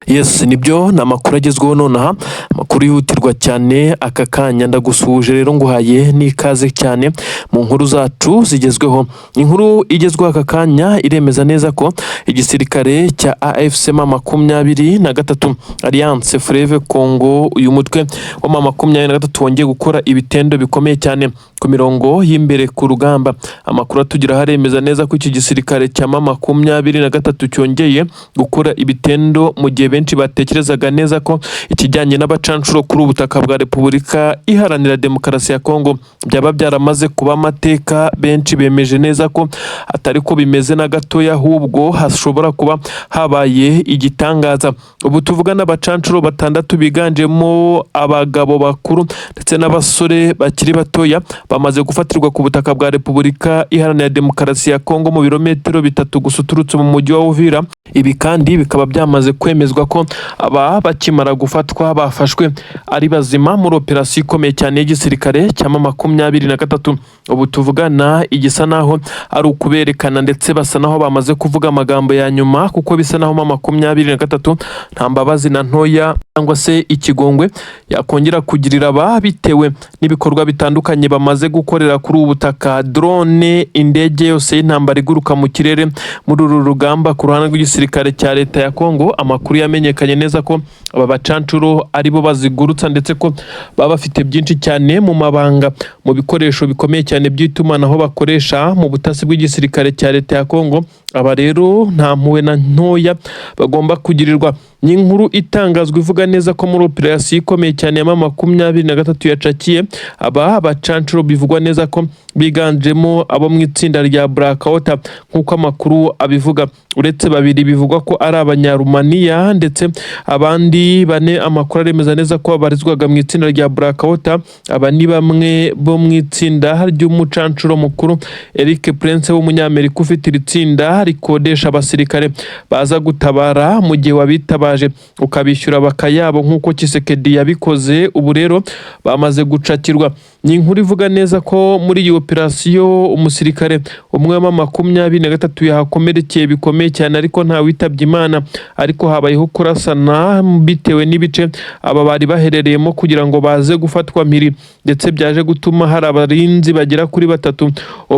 Yes, nibyo, ni amakuru agezweho nonaha, amakuru yihutirwa cyane aka kanya. Ndagusuhuje rero, nguhaye n'ikaze cyane mu nkuru zacu zigezweho. Inkuru igezweho aka kanya iremeza neza ko igisirikare cya AFC M23, Alliance Fleuve Congo, uyu mutwe wa M23 wongeye gukora ibitendo bikomeye cyane ku mirongo y'imbere ku rugamba. Amakuru atugeraho aremeza neza ko iki gisirikare cya M23 cyongeye gukora ibitendo mu gihe benshi batekerezaga neza ko ikijyanye n'abacanshuro kuri ubu butaka bwa Repubulika Iharanira Demokarasi ya Kongo byaba byaramaze kuba amateka. Benshi bemeje neza ko atari ko bimeze na gatoya, ahubwo hashobora kuba habaye igitangaza. Ubu tuvugana, abacanshuro batandatu biganjemo abagabo bakuru ndetse n'abasore bakiri batoya bamaze gufatirwa ku butaka bwa Repubulika Iharanira Demokarasi ya Kongo, mu birometero 3 gusa uturutse mu mujyi wa Uvira. Ibi kandi bikaba byamaze kwemezwa ko aba bakimara gufatwa bafashwe ari bazima muri operasiyo ikomeye cyane y'igisirikare cya M23. Ubu tuvugana, igisa naho ari ukuberekana, ndetse basa naho bamaze kuvuga amagambo ya nyuma, kuko bisa naho M23 nta mbabazi na ntoya cyangwa se ikigongwe yakongera kugirira aba, bitewe n'ibikorwa bitandukanye bamaze gukorera kuri ubu butaka. Drone, indege yose y'intambara iguruka mu kirere muri uru rugamba ku ruhande rw'igisirikare cya leta ya Kongo, amakuru yamenyekanye neza ko aba bacanshuro aribo bazigurutsa, ndetse ko baba bafite byinshi cyane mu mabanga, mu bikoresho bikomeye cyane by'itumanaho bakoresha mu butasi bw'igisirikare cya leta ya Kongo. Aba rero nta mpuhwe na ntoya bagomba kugirirwa. Ni inkuru itangazwa ivuga neza ko muri operasiyo ikomeye cyane ya M23 yacakiye aba bacanshuro, bivugwa neza ko biganjemo abo mu itsinda rya Blackwater nk'uko amakuru abivuga, uretse babiri bivugwa ko ari Abanyarumaniya, ndetse abandi bane amakuru aremeza neza ko babarizwaga mu itsinda rya Blackwater. Aba ni bamwe bo mu itsinda ry'umucanshuro mukuru Eric Prince w'Umunyamerika, ufite iri tsinda rikodesha abasirikare baza gutabara mu gihe wabitabaje, ukabishyura bakayabo nk'uko Tshisekedi yabikoze. Ubu rero bamaze gucakirwa. Ni inkuru ivuga neza ko muri iyi operasiyo umusirikare umwe wa 23 yahakomerekeye bikomeye cyane, ariko nta witabye Imana, ariko habayeho kurasana bitewe n'ibice aba bari baherereyemo kugira ngo baze gufatwa mpiri, ndetse byaje gutuma hari abarinzi bagera kuri batatu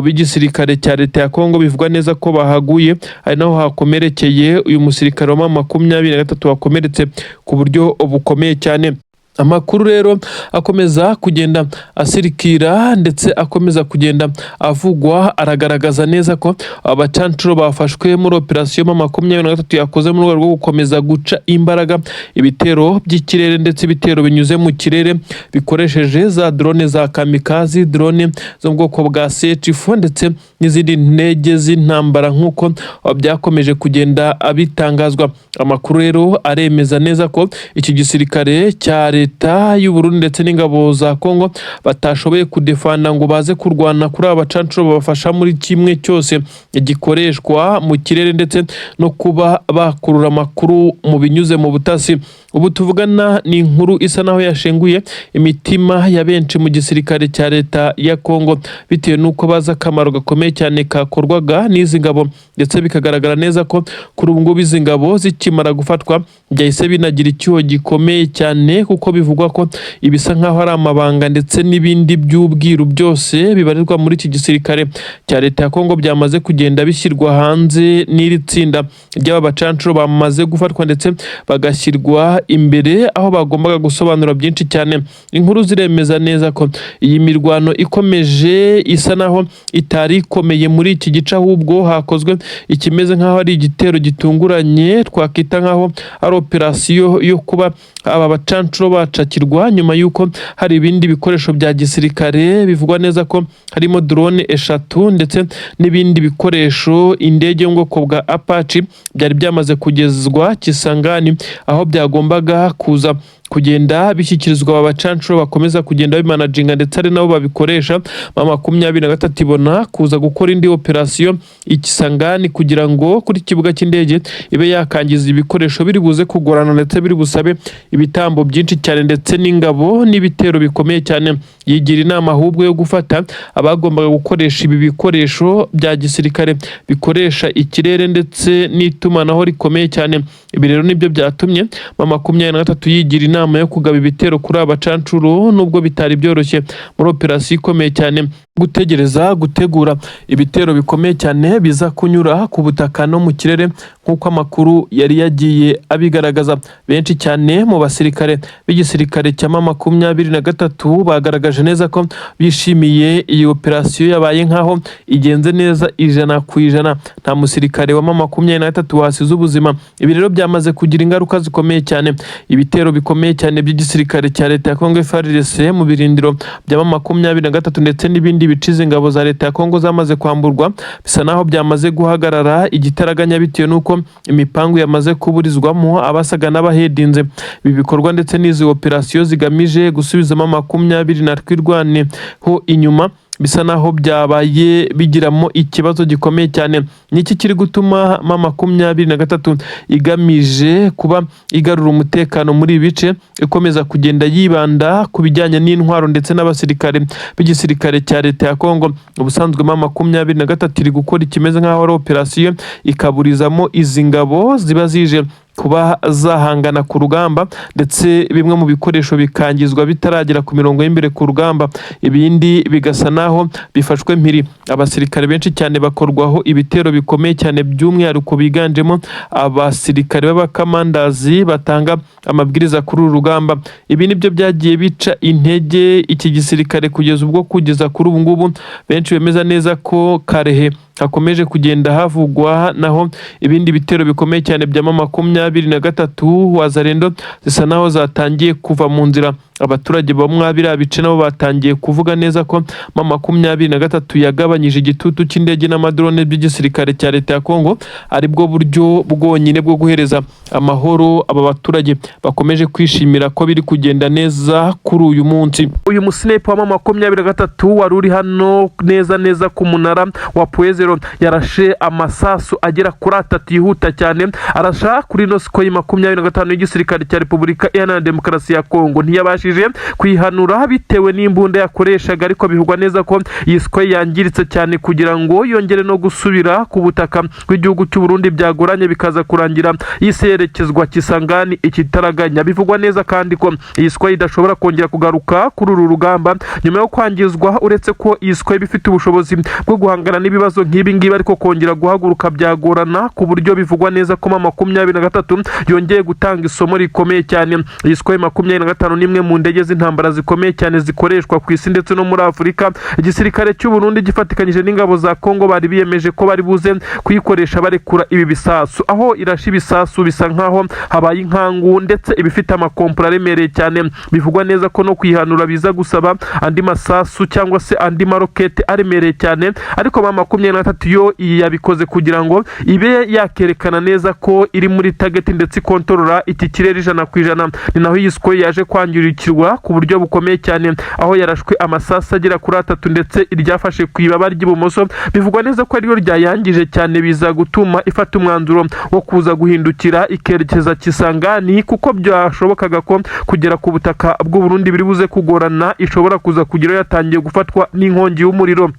b'igisirikare cya leta ya Kongo bivugwa neza ko bahaguye, ari naho hakomerekeye uyu musirikare wa 23 wakomeretse ku buryo bukomeye cyane. Amakuru rero akomeza kugenda asirikira ndetse akomeza kugenda avugwa aragaragaza neza ko abacanshuro bafashwe muri operasiyo M23 yakoze mu rwego rwo gukomeza guca imbaraga ibitero by'ikirere, ndetse ibitero binyuze mu kirere bikoresheje za drone za kamikazi, drone zo mu bwoko bwa CH4 ndetse n'izindi ndege z'intambara, nk'uko byakomeje kugenda bitangazwa. Amakuru rero aremeza neza ko iki gisirikare cya leta y'u Burundi ndetse n'ingabo za Kongo batashoboye kudefanda ngo baze kurwana kuri aba bacanshuro babafasha muri kimwe cyose gikoreshwa mu kirere, ndetse no kuba bakurura amakuru mu binyuze mu butasi. Ubu tuvugana, ni inkuru isa naho yashenguye imitima ya benshi mu gisirikare cya leta ya Kongo, bitewe n'uko bazi akamaro gakomeye cyane kakorwaga n'izi ngabo, ndetse bikagaragara neza ko kuri ubu ngubu izi ngabo zikimara gufatwa byahise binagira icyuho gikomeye cyane, kuko bivugwa ko ibisa nk'aho ari amabanga ndetse n'ibindi by'ubwiru byose bibarirwa muri iki gisirikare cya leta ya Kongo byamaze kugenda bishyirwa hanze n'iri tsinda ry'aba bacanshuro bamaze gufatwa, ndetse bagashyirwa imbere aho bagombaga gusobanura byinshi cyane. Inkuru ziremeza neza ko iyi mirwano ikomeje isa naho itari ikomeye muri iki gice, ahubwo hakozwe ikimeze nk'aho ari igitero gitunguranye, twakita nk'aho ari operasiyo yo kuba aba bacanshuro bacakirwa, nyuma y'uko hari ibindi bikoresho bya gisirikare bivugwa neza ko harimo drone eshatu ndetse n'ibindi bikoresho, indege yo mu bwoko bwa Apache, byari byamaze kugezwa Kisangani aho byagombaga kuza kugenda bishyikirizwa aba bacancuro bakomeza kugenda bimanaginga, ndetse ari nabo babikoresha. M23 ibona kuza gukora indi operasiyo ikisangani kugira ngo kuri kibuga cy'indege ibe yakangiza ibikoresho, biri buze kugorana ndetse biri busabe ibitambo byinshi cyane ndetse n'ingabo n'ibitero bikomeye cyane. Yigira inama ahubwo yo gufata abagombaga gukoresha ibi bikoresho bya gisirikare bikoresha ikirere ndetse n'itumanaho rikomeye cyane. Ibi rero nibyo byatumye M23 yigira inama yo kugaba ibitero kuri aba bacancuro, nubwo bitari byoroshye, muri operasiyo ikomeye cyane, gutegereza gutegura ibitero bikomeye cyane biza kunyura ku butaka no mu kirere, nk'uko amakuru yari yagiye abigaragaza. Benshi cyane mu basirikare b'igisirikare cya M23 bagaragaje neza ko bishimiye iyi operasiyo yabaye nk'aho igenze neza 100%, nta musirikare wa M23 wasize ubuzima. Ibi rero byamaze kugira ingaruka zikomeye cyane. Ibitero bikomeye cyane by'igisirikare cya leta ya Congo FARDC mu birindiro bya M23 ndetse n'ibindi bice izi ngabo za leta ya Congo zamaze kwamburwa bisa naho byamaze guhagarara igitaraganya, bitewe n'uko imipangu yamaze kuburizwamo abasaga n'abahedinze ibi bikorwa ndetse n'izi operasiyo zigamije gusubizamo makumyabiri na twirwaneho inyuma, bisa naho byabaye bigiramo ikibazo gikomeye cyane. Niki kiri gutuma M23 igamije kuba igarura umutekano muri ibi bice ikomeza kugenda yibanda ku bijyanye n'intwaro ndetse n'abasirikare b'igisirikare cya leta ya Congo? Ubusanzwe M23 iri gukora ikimeze nk'aho ari operasiyo ikaburizamo izi ngabo ziba zije kuba zahangana ku rugamba, ndetse bimwe mu bikoresho bikangizwa bitaragera ku mirongo y'imbere ku rugamba, ibindi bigasa naho bifashwe mpiri. Abasirikare benshi cyane bakorwaho ibitero bikomeye cyane, by'umwihariko biganjemo abasirikare b'abakamandazi batanga amabwiriza kuri uru rugamba. Ibi nibyo byagiye bica intege iki gisirikare kugeza ubwo, kugeza kuri ubu ngubu, benshi bemeza neza ko Kalehe hakomeje kugenda havugwa naho ibindi bitero bikomeye cyane bya M23. Wazalendo zisa naho zatangiye kuva mu nzira. Abaturage bamwe biriya bice nabo batangiye kuvuga neza ko M23 yagabanyije igitutu cy'indege n'amadrone by'igisirikare cya leta ya Congo, aribwo buryo bwonyine bwo guhereza amahoro aba baturage bakomeje kwishimira ko biri kugenda neza kuri uyu munsi. Uyu musniper wa M23 wari uri hano neza neza ku munara wa Point Zéro yarashe amasasu agera kuri atatu yihuta cyane, arasha kuri ino Sukhoi 25 y'igisirikare cya Repubulika Iharanira Demokarasi ya Kongo. Ntiyabashije kuyihanura bitewe n'imbunda yakoreshaga, ariko bivugwa neza ko iyi Sukhoi yangiritse cyane. Kugira ngo yongere no gusubira ku butaka bw'igihugu cy'u Burundi byagoranye, bikaza kurangira yise yerekezwa Kisangani ikitaraganya. Bivugwa neza kandi ko iyi Sukhoi idashobora kongera kugaruka kuri uru rugamba nyuma yo kwangizwa. Uretse ko iyi Sukhoi iba ifite ubushobozi bwo guhangana n'ibibazo nk'ibi ngibi, ariko kongera guhaguruka byagorana, ku buryo bivugwa neza ko M23 yongeye gutanga isomo rikomeye cyane. Iyi Sukhoi 25 ni imwe mu ndege z'intambara zikomeye cyane zikoreshwa ku isi ndetse no muri Afurika. Igisirikare cy'u Burundi gifatikanyije n'ingabo za Kongo bari biyemeje ko bari buze kuyikoresha barekura ibi bisasu. Aho irashe ibisasu bisa nkaho habaye inkangu, ndetse ibifite amakompura aremereye cyane. Bivugwa neza ko no kuyihanura biza gusaba andi masasu cyangwa se andi marokete aremereye cyane. Ariko M23 yo iyi yabikoze kugira ngo ibe yakerekana neza ko iri muri target ndetse ikontorora iki kirere 100%. Ni naho iyi Sukhoi yaje kwangirikirwa ku buryo bukomeye cyane, aho yarashwe amasasu agera kuri atatu, ndetse iryafashe ku ibaba ry'ibumoso bivugwa neza ko ariryo ryayangije cyane, biza gutuma ifata umwanzuro wo kuza guhindukira ikerekeza Kisangani, kuko byashobokaga ko kugera ku butaka bw'u Burundi biri buze kugorana, ishobora kuza kugeraho yatangiye gufatwa n'inkongi y'umuriro.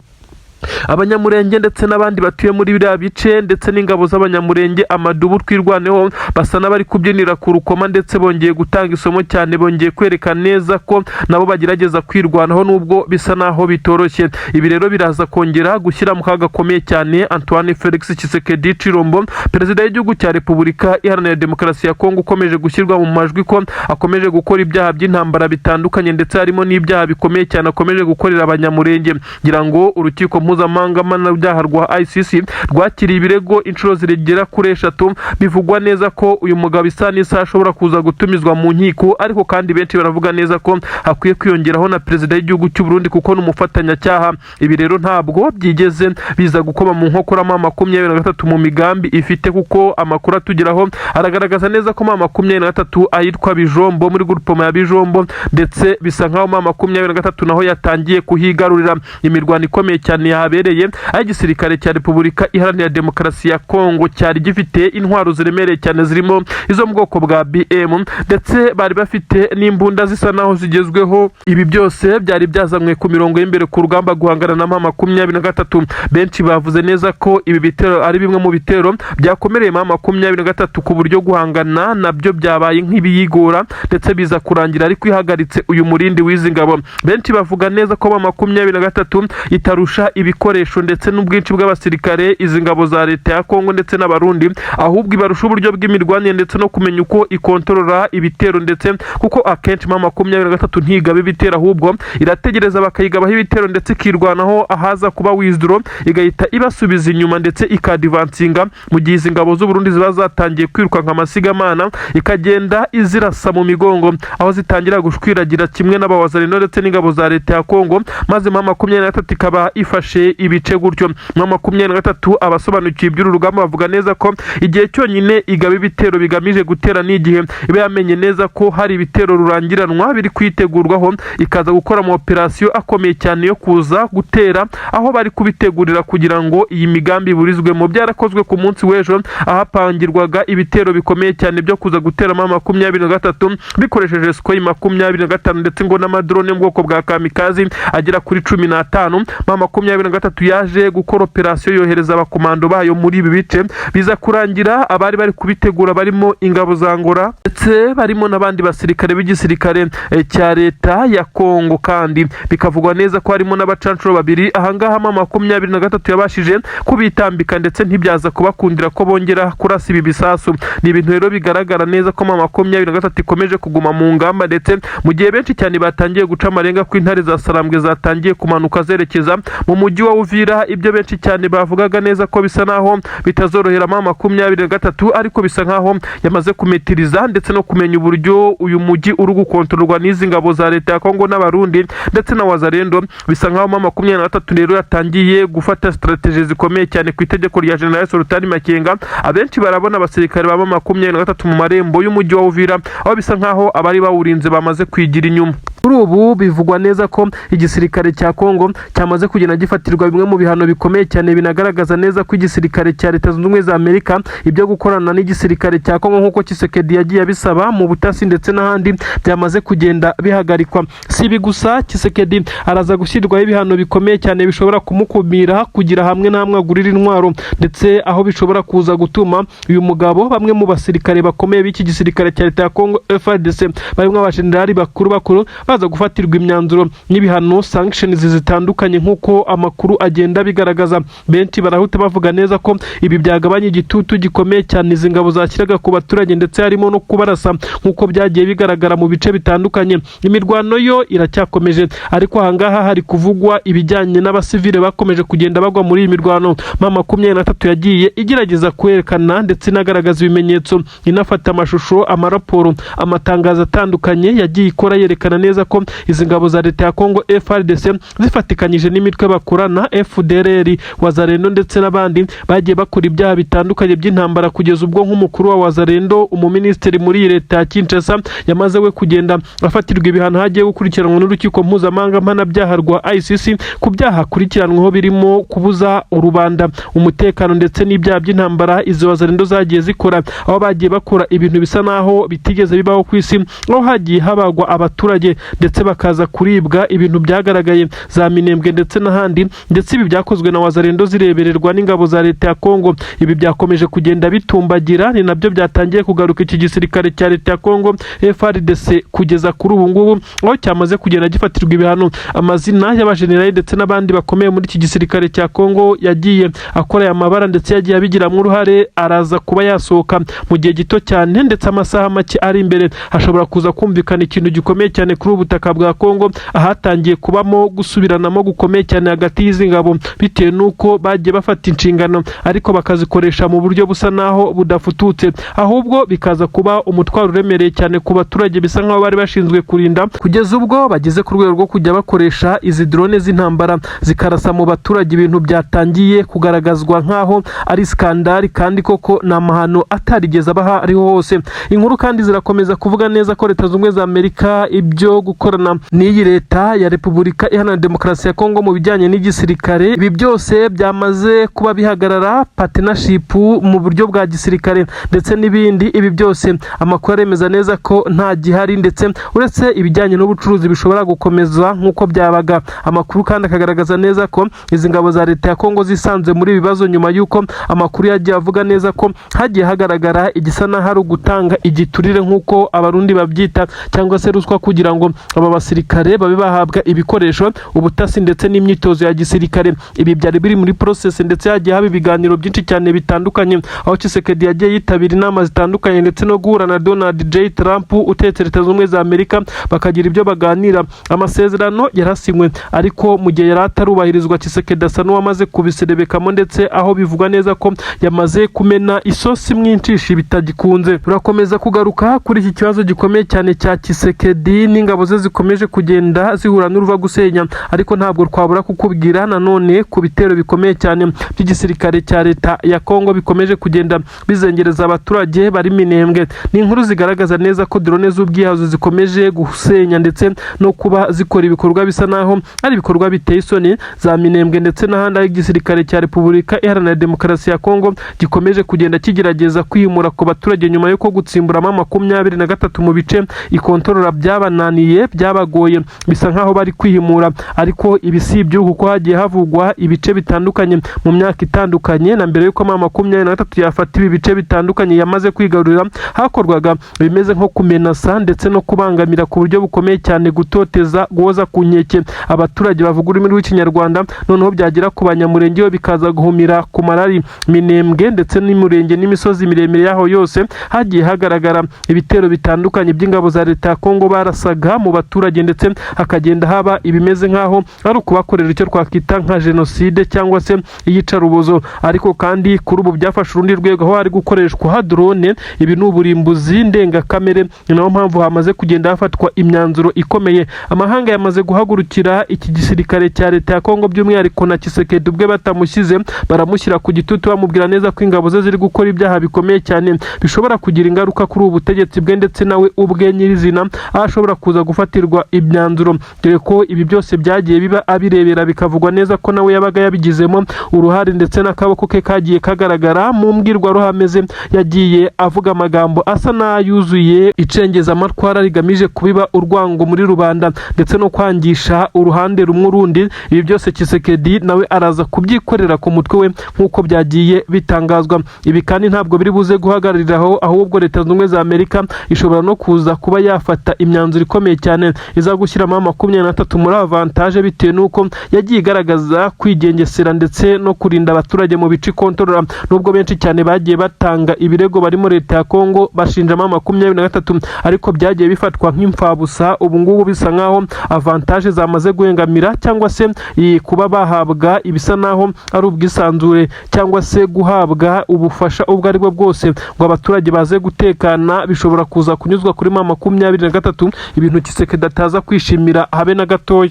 Abanyamurenge ndetse n'abandi batuye muri biriya bice, ndetse n'ingabo z'Abanyamurenge, amadubu, Twirwaneho, basa n'abari kubyinira ku rukoma, ndetse bongeye gutanga isomo cyane, bongeye kwereka neza ko nabo bagerageza kwirwanaho nubwo bisa naho bitoroshye. Ibi rero biraza kongera gushyira mu kaga gakomeye cyane Antoine Felix Tshisekedi Tshilombo, perezida w'igihugu cya Repubulika Iharanira Demokarasi ya Kongo, ukomeje gushyirwa mu majwi ko akomeje gukora ibyaha by'intambara bitandukanye, ndetse harimo n'ibyaha bikomeye cyane akomeje gukorera Abanyamurenge. Ngira ngo urukiko mpuzamahanga mpuzamahanga mpanabyaha rwa ICC rwakiriye ibirego inshuro zigera kuri 3. Bivugwa neza ko uyu mugabo isa n'isaha ashobora kuza gutumizwa mu nkiko, ariko kandi benshi baravuga neza ko hakwiye kwiyongeraho na perezida w'igihugu cy'u Burundi kuko ni umufatanyacyaha. Ibi rero ntabwo byigeze biza gukoma mu nkokora M23 mu migambi ifite, kuko amakuru atugeraho aragaragaza neza ko M23 ayitwa Bijombo muri groupement ya Bijombo, ndetse bisa nkaho M23 naho yatangiye kuhigarurira. Imirwano ikomeye cyane yahabereye, aho igisirikare cya Repubulika Iharanira Demokarasi ya Kongo cyari gifite intwaro ziremereye cyane zirimo izo mu bwoko bwa BM, ndetse bari bafite n'imbunda zisa naho zigezweho. Ibi byose byari byazanywe ku mirongo y'imbere ku rugamba guhangana na M23. Benshi bavuze neza ko ibi bitero ari bimwe mu bitero byakomereye M23 ku buryo guhangana nabyo byabaye nk'ibiyigora, ndetse biza kurangira ariko ihagaritse uyu murindi w'izi ngabo. Benshi bavuga neza ko M23 itarusha ibikoresho ndetse n'ubwinshi bw'abasirikare izi ngabo za leta ya Kongo ndetse n'Abarundi, ahubwo ibarusha uburyo bw'imirwanire ndetse no kumenya uko ikontorora ibitero, ndetse kuko akenshi M23 ntigaba ibitero, ahubwo irategereza bakayigabaho ibitero ndetse ikirwanaho, ahaza kuba withdraw igahita ibasubiza inyuma ndetse ikadivansinga, mu gihe izi ngabo z'u Burundi ziba zatangiye kwirukanka amasigamana, ikagenda izirasa mu migongo aho zitangira gushwiragira kimwe n'abawazalendo ndetse n'ingabo za leta ya Kongo, maze M23 ikaba ifashe ibice gutyo. M23, abasobanukiwe iby'uru rugamba bavuga neza ko igihe cyonyine igaba ibitero bigamije gutera n'igihe iba yamenye neza ko hari ibitero rurangiranwa biri kwitegurwaho, ikaza gukora ama operasiyo akomeye cyane yo kuza gutera aho bari kubitegurira kugira ngo iyi migambi iburizwemo. Byarakozwe ku munsi w'ejo, ahapangirwaga ibitero bikomeye cyane byo kuza gutera M23 bikoresheje Sukhoi 25 ndetse ngo n'amadrone yo mu bwoko bwa kamikazi agera kuri 15. M23 yaje gukora operasiyo, yohereza abakomando bayo muri ibi bice, biza kurangira abari bari kubitegura barimo ingabo za Angola ndetse barimo n'abandi basirikare b'igisirikare cya leta ya Kongo, kandi bikavugwa neza ko harimo n'abacanshuro babiri. Ahangaha M23 yabashije kubitambika ndetse ntibyaza kubakundira ko bongera kurasa ibi bisasu. Ni ibintu rero bigaragara neza ko M23 ikomeje kuguma mu ngamba, ndetse mu gihe benshi cyane batangiye guca amarenga ko intare za Sarambwe zatangiye kumanuka zerekeza mu mujyi wa Uvira, ibyo benshi cyane bavugaga neza ko bisa naho bitazorohera M23, ariko bisa nkaho yamaze kumetiriza ndetse no kumenya uburyo uyu mujyi uri gukontororwa n'izi ngabo za leta ya Kongo n'Abarundi ndetse na Wazalendo. Bisa nkaho M23 rero yatangiye gufata strategy zikomeye cyane ku itegeko rya General Sultani Makenga. Abenshi barabona abasirikare ba M23 mu marembo y'umujyi wa Uvira, aho bisa nkaho abari bawurinze bamaze kwigira inyuma. Kuri ubu bivugwa neza ko igisirikare cya Kongo cyamaze kugenda gifatirwa bimwe mu bihano bikomeye cyane, binagaragaza neza ko igisirikare cya Leta Zunze Ubumwe za Amerika ibyo gukorana n'igisirikare cya Kongo nk'uko Tshisekedi yagiye abisaba mu butasi ndetse n'ahandi byamaze kugenda bihagarikwa. Si ibi gusa, Tshisekedi araza gushyirwaho ibihano bikomeye cyane bishobora kumukumira kugira hamwe n'amwe agurira intwaro, ndetse aho bishobora kuza gutuma uyu mugabo bamwe mu basirikare bakomeye b'iki gisirikare cya leta ya Kongo FARDC, barimo abajenerali bakuru bakuru, baza gufatirwa imyanzuro n'ibihano, sanctions zitandukanye, nk'uko amakuru agenda abigaragaza. Benshi barahuta bavuga neza ko ibi byagabanya igitutu gikomeye cyane izi ngabo zashyiraga ku baturage, ndetse harimo no kubarasa nk'uko byagiye bigaragara mu bice bitandukanye. Imirwano yo iracyakomeje, ariko ahangaha hari kuvugwa ibijyanye n'abasivile bakomeje kugenda bagwa muri iyi mirwano. M23 yagiye igerageza kwerekana ndetse inagaragaza ibimenyetso, inafata amashusho, amaraporo, amatangazo atandukanye yagiye ikora yerekana neza ko izi ngabo za leta ya Kongo FARDC zifatikanyije n'imitwe bakorana FDLR, Wazalendo ndetse n'abandi bagiye bakora ibyaha bitandukanye by'intambara, kugeza ubwo nk'umukuru wa Wazalendo, umuminisitiri muri iyi leta ya Kinshasa, yamaze we kugenda afatirwa ibihano, hagiye gukurikiranwa n'urukiko mpuzamahanga mpanabyaha rwa ICC ku byaha akurikiranweho birimo kubuza rubanda umutekano ndetse n'ibyaha by'intambara izo Wazalendo zagiye zikora, aho bagiye bakora ibintu bisa naho bitigeze bibaho ku isi, aho hagiye habagwa abaturage ndetse bakaza kuribwa, ibintu byagaragaye za Minembwe ndetse n'ahandi. Ndetse ibi byakozwe na Wazalendo zirebererwa n'ingabo za leta ya Kongo. Ibi byakomeje kugenda bitumbagira, ni nabyo byatangiye kugaruka iki gisirikare cya leta ya Kongo FARDC kugeza kuri ubu ngubu, aho cyamaze kugenda gifatirwa ibihano. Amazina y'abajenerali ndetse n'abandi bakomeye muri iki gisirikare cya Kongo yagiye akora aya mabara ndetse yagiye abigiramo uruhare araza kuba yasohoka mu gihe gito cyane, ndetse amasaha make ari imbere hashobora kuza kumvikana ikintu gikomeye cyane kuri ubu. y'ubutaka bwa Kongo, ahatangiye kubamo gusubiranamo gukomeye cyane hagati y'izi ngabo, bitewe n'uko bagiye bafata inshingano ariko bakazikoresha mu buryo busa naho budafututse, ahubwo bikaza kuba umutwaro uremereye cyane ku baturage bisa nkaho bari bashinzwe kurinda, kugeza ubwo bageze ku rwego rwo kujya bakoresha izi drone z'intambara zikarasa mu baturage, ibintu byatangiye kugaragazwa nkaho ari scandale, kandi koko ni amahano atarigeze abaha ariho hose. Inkuru kandi zirakomeza kuvuga neza ko Leta Zunze Ubumwe za Amerika ibyo gukorana n'iyi leta ya Repubulika Iharanira Demokarasi ya Kongo mu bijyanye n'igisirikare, ibi byose byamaze kuba bihagarara, partnership mu buryo bwa gisirikare ndetse n'ibindi. Ibi byose amakuru aremeza neza ko nta gihari, ndetse uretse ibijyanye n'ubucuruzi bishobora gukomeza nk'uko byabaga. Amakuru kandi akagaragaza neza ko izi ngabo za leta ya Kongo zisanze muri ibi bibazo nyuma y'uko amakuru yagiye avuga neza ko hagiye hagaragara igisa n'aho ari ugutanga igiturire, nk'uko Abarundi babyita, cyangwa se ruswa, kugira ngo aba basirikare babe bahabwa ibikoresho, ubutasi ndetse n'imyitozo ya gisirikare. Ibi byari biri muri process, ndetse hagiye haba ibiganiro byinshi cyane bitandukanye, aho Tshisekedi yagiye yitabira inama zitandukanye ndetse no guhura na Donald J Trump utetse Leta Zunze Ubumwe za Amerika, bakagira ibyo baganira. Amasezerano yarasinywe, ariko mu gihe yari atarubahirizwa, Tshisekedi asa n'uwamaze kubiserebekamo, ndetse aho bivugwa neza ko yamaze kumena isosi mwinshi bitagikunze. Turakomeza kugaruka kuri iki kibazo gikomeye cyane cya Tshisekedi n'ingabo ze zikomeje kugenda zihura n'uruva gusenya, ariko ntabwo twabura kukubwira nanone ku bitero bikomeye cyane by'igisirikare cya leta ya Kongo bikomeje kugenda bizengereza abaturage bari Minembwe. Ni inkuru zigaragaza neza ko drone z'ubwihazo zikomeje gusenya ndetse no kuba zikora ibikorwa bisa naho ari ibikorwa biteye isoni za Minembwe ndetse n'ahandi, aho igisirikare cya Repubulika Iharanira Demokarasi ya Kongo gikomeje kugenda kigerageza kwimura ku baturage nyuma y'uko gutsimburamo 23 mu bice ikontorora byabananiye, byabagoye, bisa nkaho bari kwihimura. Ariko ibi si ibyo, kuko hagiye havugwa ibice bitandukanye mu myaka itandukanye, na mbere y'uko M23 yafata ibi bice bitandukanye yamaze kwigarurira, hakorwaga ibimeze nko kumenasa ndetse no kubangamira ku buryo bukomeye cyane, gutoteza, guhoza ku nkeke abaturage bavuga ururimi rw'Ikinyarwanda, noneho byagera ku Banyamurenge bo bikaza guhumira ku marari. Minembwe ndetse n'Umurenge n'imisozi miremire yaho yose hagiye hagaragara ibitero bitandukanye by'ingabo za leta ya Kongo, barasaga mu baturage, ndetse hakagenda haba ibimeze nk'aho ari ukubakorera icyo twakwita nka jenoside cyangwa se iyicarubozo. Ariko kandi kuri ubu byafashe urundi rwego, aho hari gukoreshwa drone. Ibi ni uburimbuzi ndengakamere, ni nayo mpamvu hamaze kugenda hafatwa imyanzuro ikomeye. Amahanga yamaze guhagurukira iki gisirikare cya leta ya Kongo, by'umwihariko na Tshisekedi ubwe batamushyize, baramushyira ku gitutu, bamubwira neza ko ingabo ze ziri gukora ibyaha bikomeye cyane bishobora kugira ingaruka kuri ubu butegetsi bwe, ndetse nawe ubwe nyirizina aho ashobora kuza gufatirwa imyanzuro, dore ko ibi byose byagiye biba abirebera, bikavugwa neza ko nawe yabaga yabigizemo uruhare, ndetse n'akaboko ke kagiye kagaragara mu mbwirwaruhame ze, yagiye avuga amagambo asa n'ayuzuye icengezamatwara rigamije kubiba urwango muri rubanda ndetse no kwangisha uruhande rumwe urundi. Ibi byose Tshisekedi nawe araza kubyikorera ku mutwe we nk'uko byagiye bitangazwa. Ibi kandi ntabwo biri buze guhagarariraho, ahubwo Leta Zunze Ubumwe za Amerika ishobora no kuza kuba yafata imyanzuro ikomeye cyane iza gushyiramo 23 muri avantage, bitewe n'uko yagiye igaragaza kwigengesera ndetse no kurinda abaturage mu bice ikontorora, nubwo benshi cyane bagiye batanga ibirego barimo leta ya Kongo bashinjamo 23, ariko byagiye bifatwa nk'imfabusa. Ubu ngubu bisa nkaho avantage zamaze guhengamira, cyangwa se kuba bahabwa ibisa naho ari ubwisanzure, cyangwa se guhabwa ubufasha ubwo ari bwo bwose ngo abaturage baze gutekana, bishobora kuza kunyuzwa kuri M23, ibintu Tshisekedi ataza kwishimira habe na gatoya.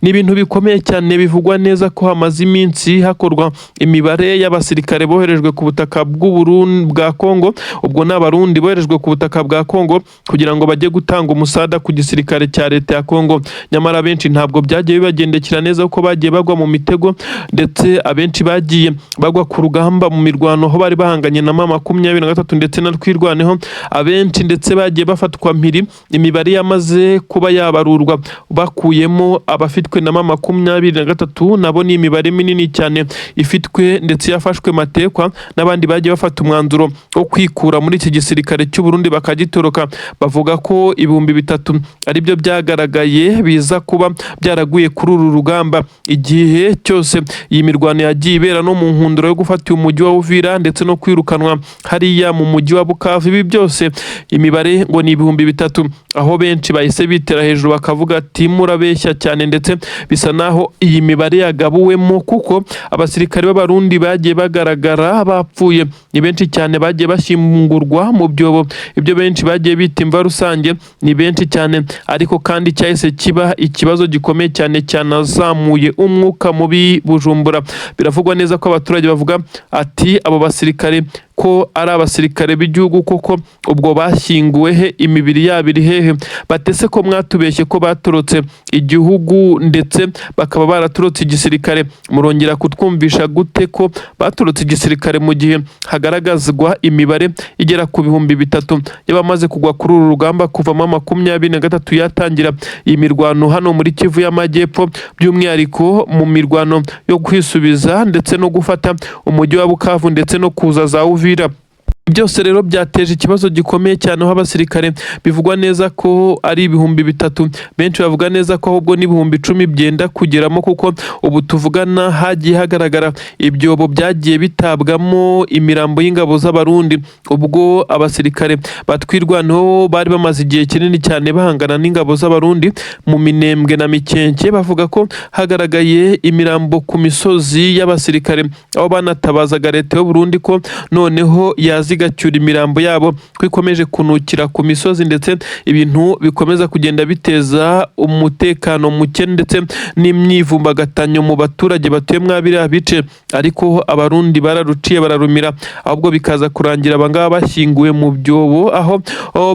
Ni ibintu bikomeye cyane bivugwa neza ko hamaze iminsi hakorwa imibare y'abasirikare boherejwe ku butaka bw'Uburundi bwa Kongo, ubwo ni Abarundi boherejwe ku butaka bwa Kongo kugira ngo bajye gutanga umusada ku gisirikare cya leta ya Kongo. Nyamara benshi ntabwo byagiye bibagendekera neza, kuko bagiye bagwa mu mitego, ndetse abenshi bagiye bagwa ku rugamba mu mirwano aho bari bahanganye na M23 ndetse na Twirwaneho, abenshi ndetse bagiye bafatwa mpiri. Imibare yamaze kuba yabarurwa bakuyemo abafitwe na M23, nabo ni imibare minini cyane ifitwe ndetse yafashwe matekwa, n'abandi bagiye bafata umwanzuro wo kwikura muri iki gisirikare cy'u Burundi bakagitoroka. Bavuga ko 3000 aribyo byagaragaye biza kuba byaraguye kuri uru rugamba igihe cyose iyi mirwano yagiye ibera, no mu nkundura yo gufata uyu mujyi wa Uvira ndetse no kwirukanwa hariya mu mujyi wa Bukavu. Ibi byose imibare ngo ni 3000, aho benshi bahise Bahise bitera hejuru bakavuga ati murabeshya cyane, ndetse bisa naho iyi mibare yagabuwemo, kuko abasirikare b'Abarundi bagiye bagaragara bapfuye ni benshi cyane, bagiye bashyingurwa mu byobo, ibyo benshi bagiye bita imva rusange, ni benshi cyane. Ariko kandi cyahise kiba ikibazo gikomeye cyane, cyanazamuye umwuka mubi Bujumbura. Biravugwa neza ko abaturage bavuga ati abo basirikare ko ari abasirikare b'igihugu koko, ubwo bashyinguwe he? Imibiri yabo iri hehe? Batese ko mwatubeshye ko batorotse igihugu ndetse bakaba baratorotse igisirikare, murongera kutwumvisha gute ko batorotse igisirikare mu gihe hagaragazwa imibare igera ku 3000 y'abamaze kugwa kuri uru rugamba kuvamo 23 yatangira iyi mirwano hano muri Kivu y'Amajyepfo, by'umwihariko mu mirwano yo kwisubiza ndetse no gufata umujyi wa Bukavu ndetse no kuza za Uvira. Byose rero byateje ikibazo gikomeye cyane, aho abasirikare bivugwa neza ko ari 3000, benshi bavuga neza ko ahubwo n'10,000 byenda kugeramo, kuko ubu tuvugana hagiye hagaragara ibyobo byagiye bitabwamo imirambo y'ingabo z'Abarundi, ubwo abasirikare batwirwanaho bari bamaze igihe kinini cyane bahangana n'ingabo z'Abarundi mu Minembwe na Mikenke. Bavuga ko hagaragaye imirambo ku misozi y'abasirikare, aho banatabazaga leta y'u Burundi ko noneho yaza igacyura imirambo yabo, ko ikomeje kunukira ku misozi, ndetse ibintu bikomeza kugenda biteza umutekano muke ndetse n'imyivumbagatanyo mu baturage batuye mwa biriya bice. Ariko Abarundi bararuciye bararumira, ahubwo bikaza kurangira abangaba bashyinguwe mu byobo, aho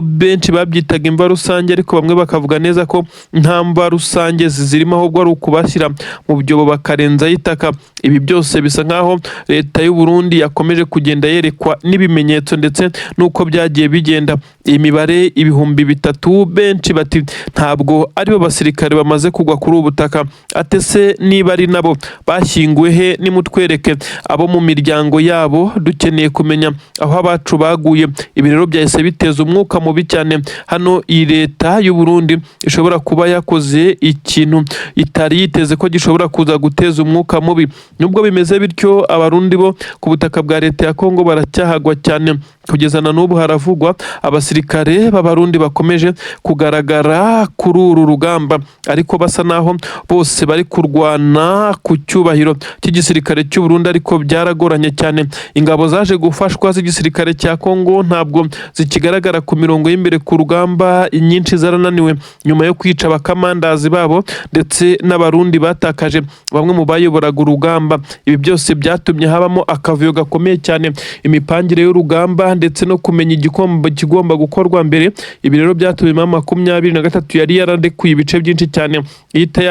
benshi babyitaga imva rusange, ariko bamwe bakavuga neza ko nta mva rusange zizirimo, ahubwo ari ukubashyira mu byobo bakarenzaho itaka. Ibi byose bisa nkaho leta y'u Burundi yakomeje kugenda yerekwa n'ibimenyetso ndetse n'uko byagiye bigenda. Iyi mibare 3000, benshi bati ntabwo aribo basirikare bamaze kugwa kuri ubu butaka. Atese niba ari nabo bashyinguwe he? Nimutwereke abo mu miryango yabo, dukeneye kumenya aho abacu baguye. Ibi rero byahise biteza umwuka mubi cyane hano. Iyi leta y'u Burundi ishobora kuba yakoze ikintu itari yiteze ko gishobora kuza guteza umwuka mubi. Nubwo bimeze bityo, Abarundi bo ku butaka bwa leta ya Kongo baracyahagwa cyane. Kugeza na n'ubu haravugwa abasirikare b'Abarundi bakomeje kugaragara kuri uru rugamba, ariko basa naho bose bari kurwana ku cyubahiro cy'igisirikare cy'u Burundi, ariko byaragoranye cyane. Ingabo zaje gufashwa z'igisirikare cya Kongo ntabwo zikigaragara ku mirongo y'imbere ku rugamba, inyinshi zarananiwe nyuma yo kwica abakamandazi babo, ndetse n'Abarundi batakaje bamwe mu bayoboraga urugamba. Ibi byose byatumye habamo akavuyo gakomeye cyane, imipangire y'urugamba ndetse no kumenya igikombe kigomba gukorwa mbere. Ibi rero byatumye M23 yari yararekuye ibice byinshi cyane ihita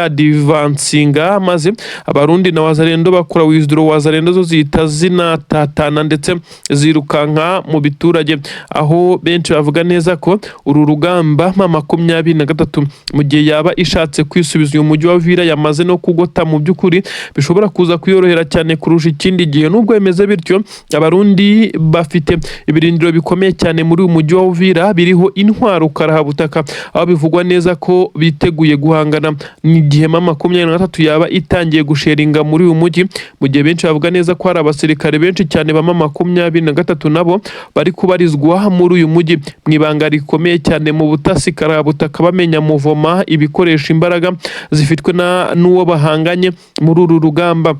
yadivansinga, maze Abarundi na Wazalendo bakora withdraw. Wazalendo zo zihita zinatatana ndetse zirukanka mu biturage, aho benshi bavuga neza ko uru rugamba M23, mu gihe yaba ishatse kwisubiza uyu mujyi wa Uvira yamaze no kugota, mu by'ukuri bishobora kuza kuyorohera cyane kurusha ikindi gihe. Nubwo bimeze bityo, Abarundi bafite ibirindiro bikomeye cyane muri uyu mujyi wa Uvira biriho intwaro karahabutaka, aho bivugwa neza ko biteguye guhangana n'igihe M23 yaba itangiye gusheringa muri uyu mujyi, mu gihe benshi bavuga neza ko hari abasirikare benshi cyane ba M23 nabo bari kubarizwa muri uyu mujyi mu ibanga rikomeye cyane, mu butasi karahabutaka, bamenya muvoma ibikoresho, imbaraga zifitwe n'uwo bahanganye muri uru rugamba.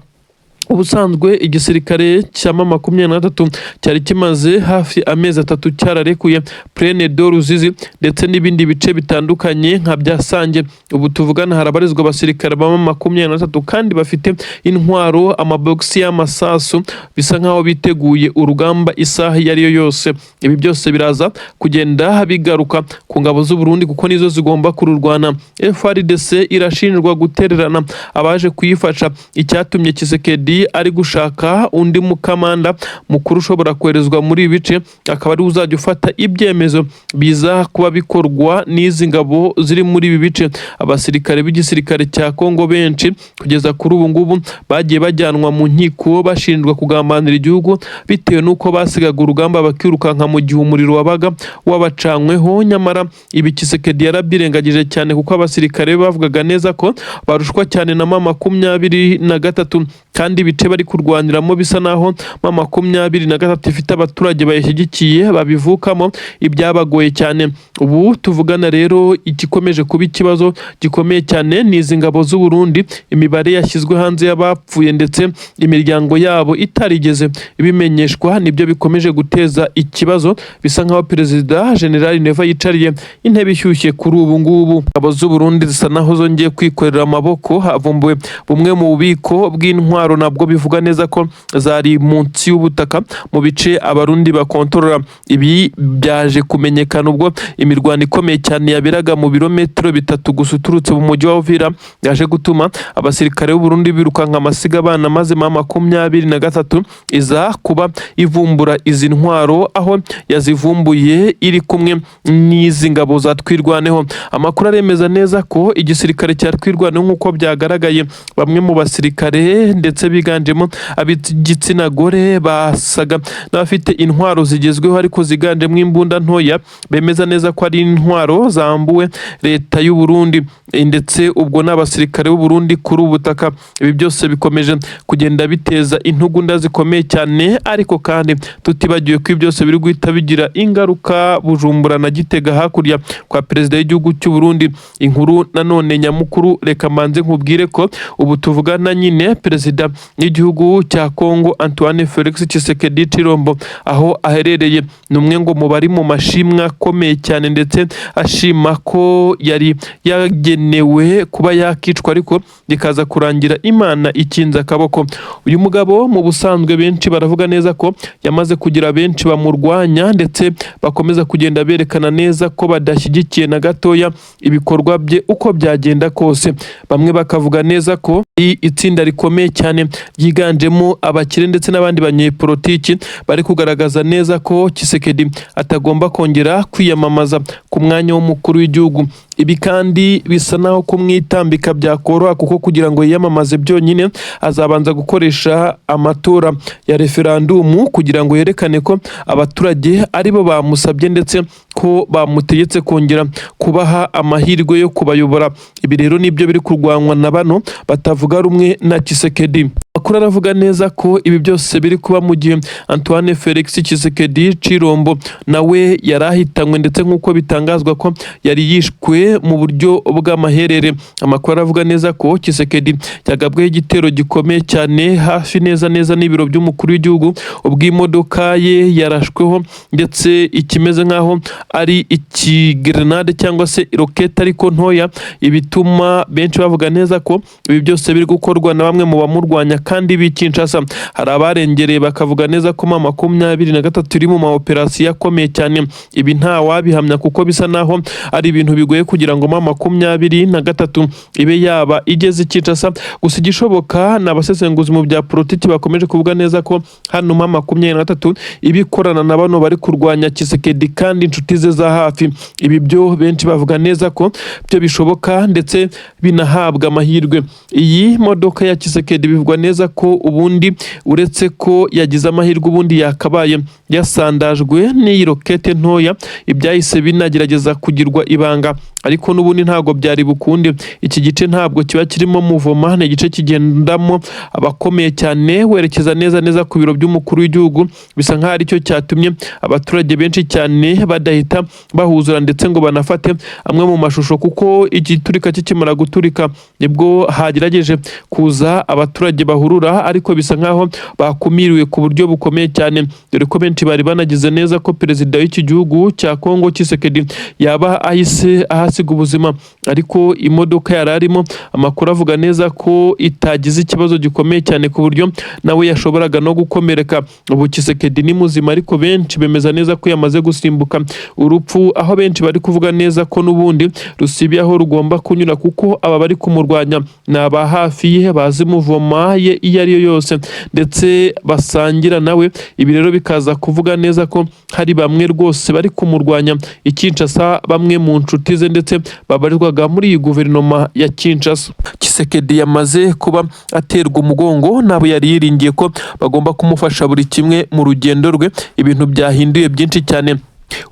Ubusanzwe igisirikare cya M23 cyari kimaze hafi amezi 3 cyararekuye Plaine de Ruzizi ndetse n'ibindi bice bitandukanye nka bya Sange. Ubu tuvugana harabarizwa abasirikare ba M23 kandi bafite intwaro, amabogisi y'amasasu, bisa nkaho biteguye urugamba isaha iyo ari yo yose. Ibi byose biraza kugenda bigaruka ku ngabo z'u Burundi, kuko nizo zigomba kururwana. FARDC irashinjwa gutererana abaje kuyifasha, icyatumye Tshisekedi ari gushaka undi mukamanda mukuru ushobora koherezwa muri ibi bice, akaba ari uzajya ufata ibyemezo biza kuba bikorwa n'izi ngabo ziri muri ibi bice. Abasirikare b'igisirikare cya Kongo benshi kugeza kuri ubu ngubu bagiye bajyanwa mu nkiko bashinjwa kugambanira igihugu, bitewe n'uko basigaga urugamba bakirukanka mu gihe umuriro wabaga wabacanyweho. Nyamara ibi Tshisekedi yarabyirengagije cyane, kuko abasirikare bavugaga neza ko barushwa cyane na M23 kandi ibice bari kurwaniramo bisa naho M23 ifite abaturage bayishyigikiye babivukamo, ibyabagoye cyane. Ubu tuvugana rero, igikomeje kuba ikibazo gikomeye cyane ni izi ngabo z'u Burundi, imibare yashyizwe hanze y'abapfuye ndetse imiryango yabo itarigeze ibimenyeshwa, nibyo bikomeje guteza ikibazo. Bisa nkaho Perezida General Neva yicariye intebe ishyushye kuri ubu ngubu. Ingabo z'u Burundi zisa naho zongeye kwikorera amaboko. Havumbuwe bumwe mu bubiko bw'intwaro, nabwo bivuga neza ko zari munsi y'ubutaka mu bice Abarundi bakontorora. Ibi byaje kumenyekana ubwo imirwano ikomeye cyane yaberaga mu birometero 3 gusa uturutse mu mujyi wa Uvira, yaje gutuma abasirikare b'u Burundi birukanka amasiga abana, maze M23 iza kuba ivumbura izi ntwaro, aho yazivumbuye iri kumwe n'izi ngabo za Twirwaneho. Amakuru aremeza neza ko igisirikare cya Twirwaneho, nk'uko byagaragaye, bamwe mu basirikare ndetse biganjemo ab'igitsina gore basaga n'abafite intwaro zigezweho ariko ziganjemo imbunda ntoya, bemeza neza ko ari intwaro zambuwe leta y'u Burundi, ndetse ubwo n'abasirikare b'u Burundi kuri ubu butaka. Ibi byose bikomeje kugenda biteza intugunda zikomeye cyane, ariko kandi tutibagiwe ko ibi byose biri guhita bigira ingaruka Bujumbura na Gitega, hakurya kwa perezida w'igihugu cy'u Burundi. Inkuru nanone nyamukuru, reka mbanze nkubwire ko ubu tuvugana nyine perezida w'igihugu cya Congo Antoine Felix Tshisekedi Tshilombo, aho aherereye, ni umwe ngo mu bari mu mashimwe akomeye cyane, ndetse ashima ko yari yagenewe kuba yakicwa ariko bikaza kurangira Imana ikinze akaboko. Uyu mugabo mu busanzwe benshi baravuga neza ko yamaze kugira benshi bamurwanya, ndetse bakomeza kugenda berekana neza ko badashyigikiye na gatoya ibikorwa bye uko byagenda kose. Bamwe bakavuga neza ko itsinda rikomeye cyane ryiganjemo abakire ndetse n'abandi banyepolitiki bari kugaragaza neza ko Tshisekedi atagomba kongera kwiyamamaza ku mwanya w'umukuru w'igihugu. Ibi kandi bisa naho kumwitambika byakoroha, kuko kugira ngo yiyamamaze byonyine azabanza gukoresha amatora ya referandumu kugira ngo yerekane ko abaturage aribo bamusabye ndetse ko bamutegetse kongera kubaha amahirwe yo kubayobora. Ibi rero nibyo biri kurwanywa na bano batavuga rumwe na Tshisekedi. Amakuru aravuga neza ko ibi byose biri kuba mu gihe Antoine Felix Tshisekedi Tshilombo nawe yari ahitanywe, ndetse nk'uko bitangazwa ko yari yishwe mu buryo bw'amaherere. Amakuru aravuga neza ko Tshisekedi yagabweho igitero gikomeye cyane hafi neza neza n'ibiro by'umukuru w'igihugu, ubwo imodoka ye yarashweho ndetse ikimeze nk'aho ari ikigrenade cyangwa se rokete ariko ntoya, ibituma benshi bavuga neza ko ibi byose biri gukorwa na bamwe mu bamurwanya kandi b'i Kinshasa. Hari abarengereye bakavuga neza ko M23 iri mu ma operasiyo akomeye cyane. Ibi nta wabihamya kuko bisa naho ari ibintu bigoye kugira ngo M23 ibe yaba igeze i Kinshasa. Gusa igishoboka ni abasesenguzi mu bya politiki bakomeje kuvuga neza ko hano M23 iba ikorana na bano bari kurwanya Tshisekedi kandi inshuti ze za hafi. Ibi byo benshi bavuga neza ko byo bishoboka ndetse binahabwa amahirwe. Iyi modoka ya Tshisekedi bivugwa neza ko ubundi, uretse ko yagize amahirwe, ubundi yakabaye yasandajwe n'iyi rokete ntoya, ibyahise binagerageza kugirwa ibanga, ariko n'ubundi ntabwo byari bukunde. Iki gice ntabwo kiba kirimo muvoma, ni igice kigendamo abakomeye cyane werekeza neza neza ku biro by'umukuru w'igihugu. Bisa nk'aho aricyo cyatumye abaturage benshi cyane badahita bahuzura ndetse ngo banafate amwe mu mashusho, kuko igiturika kikimara guturika nibwo hagerageje kuza abaturage bahurura, ariko bisa nk'aho bakumiriwe ku buryo bukomeye cyane, dore ko benshi bari banagize neza ko perezida w'iki gihugu cya Kongo Tshisekedi yaba ahise ahasiga ubuzima. Ariko imodoka yari arimo, amakuru avuga neza ko itagize ikibazo gikomeye cyane ku buryo nawe yashoboraga no gukomereka. Ubu Tshisekedi ni muzima, ariko benshi bemeza neza ko yamaze gusimbuka urupfu, aho benshi bari kuvuga neza ko n'ubundi rusibiye aho rugomba kunyura, kuko aba bari kumurwanya ni aba hafi ye, bazi muvoma ye iyo ari yo yose ndetse basangira nawe. Ibi rero bikaza kuvuga neza ko hari bamwe rwose bari kumurwanya i Kinshasa, bamwe mu nshuti ze ndetse babarizwaga muri iyi guverinoma ya Kinshasa. Tshisekedi yamaze kuba aterwa umugongo n'abo yari yiringiye ko bagomba kumufasha buri kimwe mu rugendo rwe. Ibintu byahinduye byinshi cyane.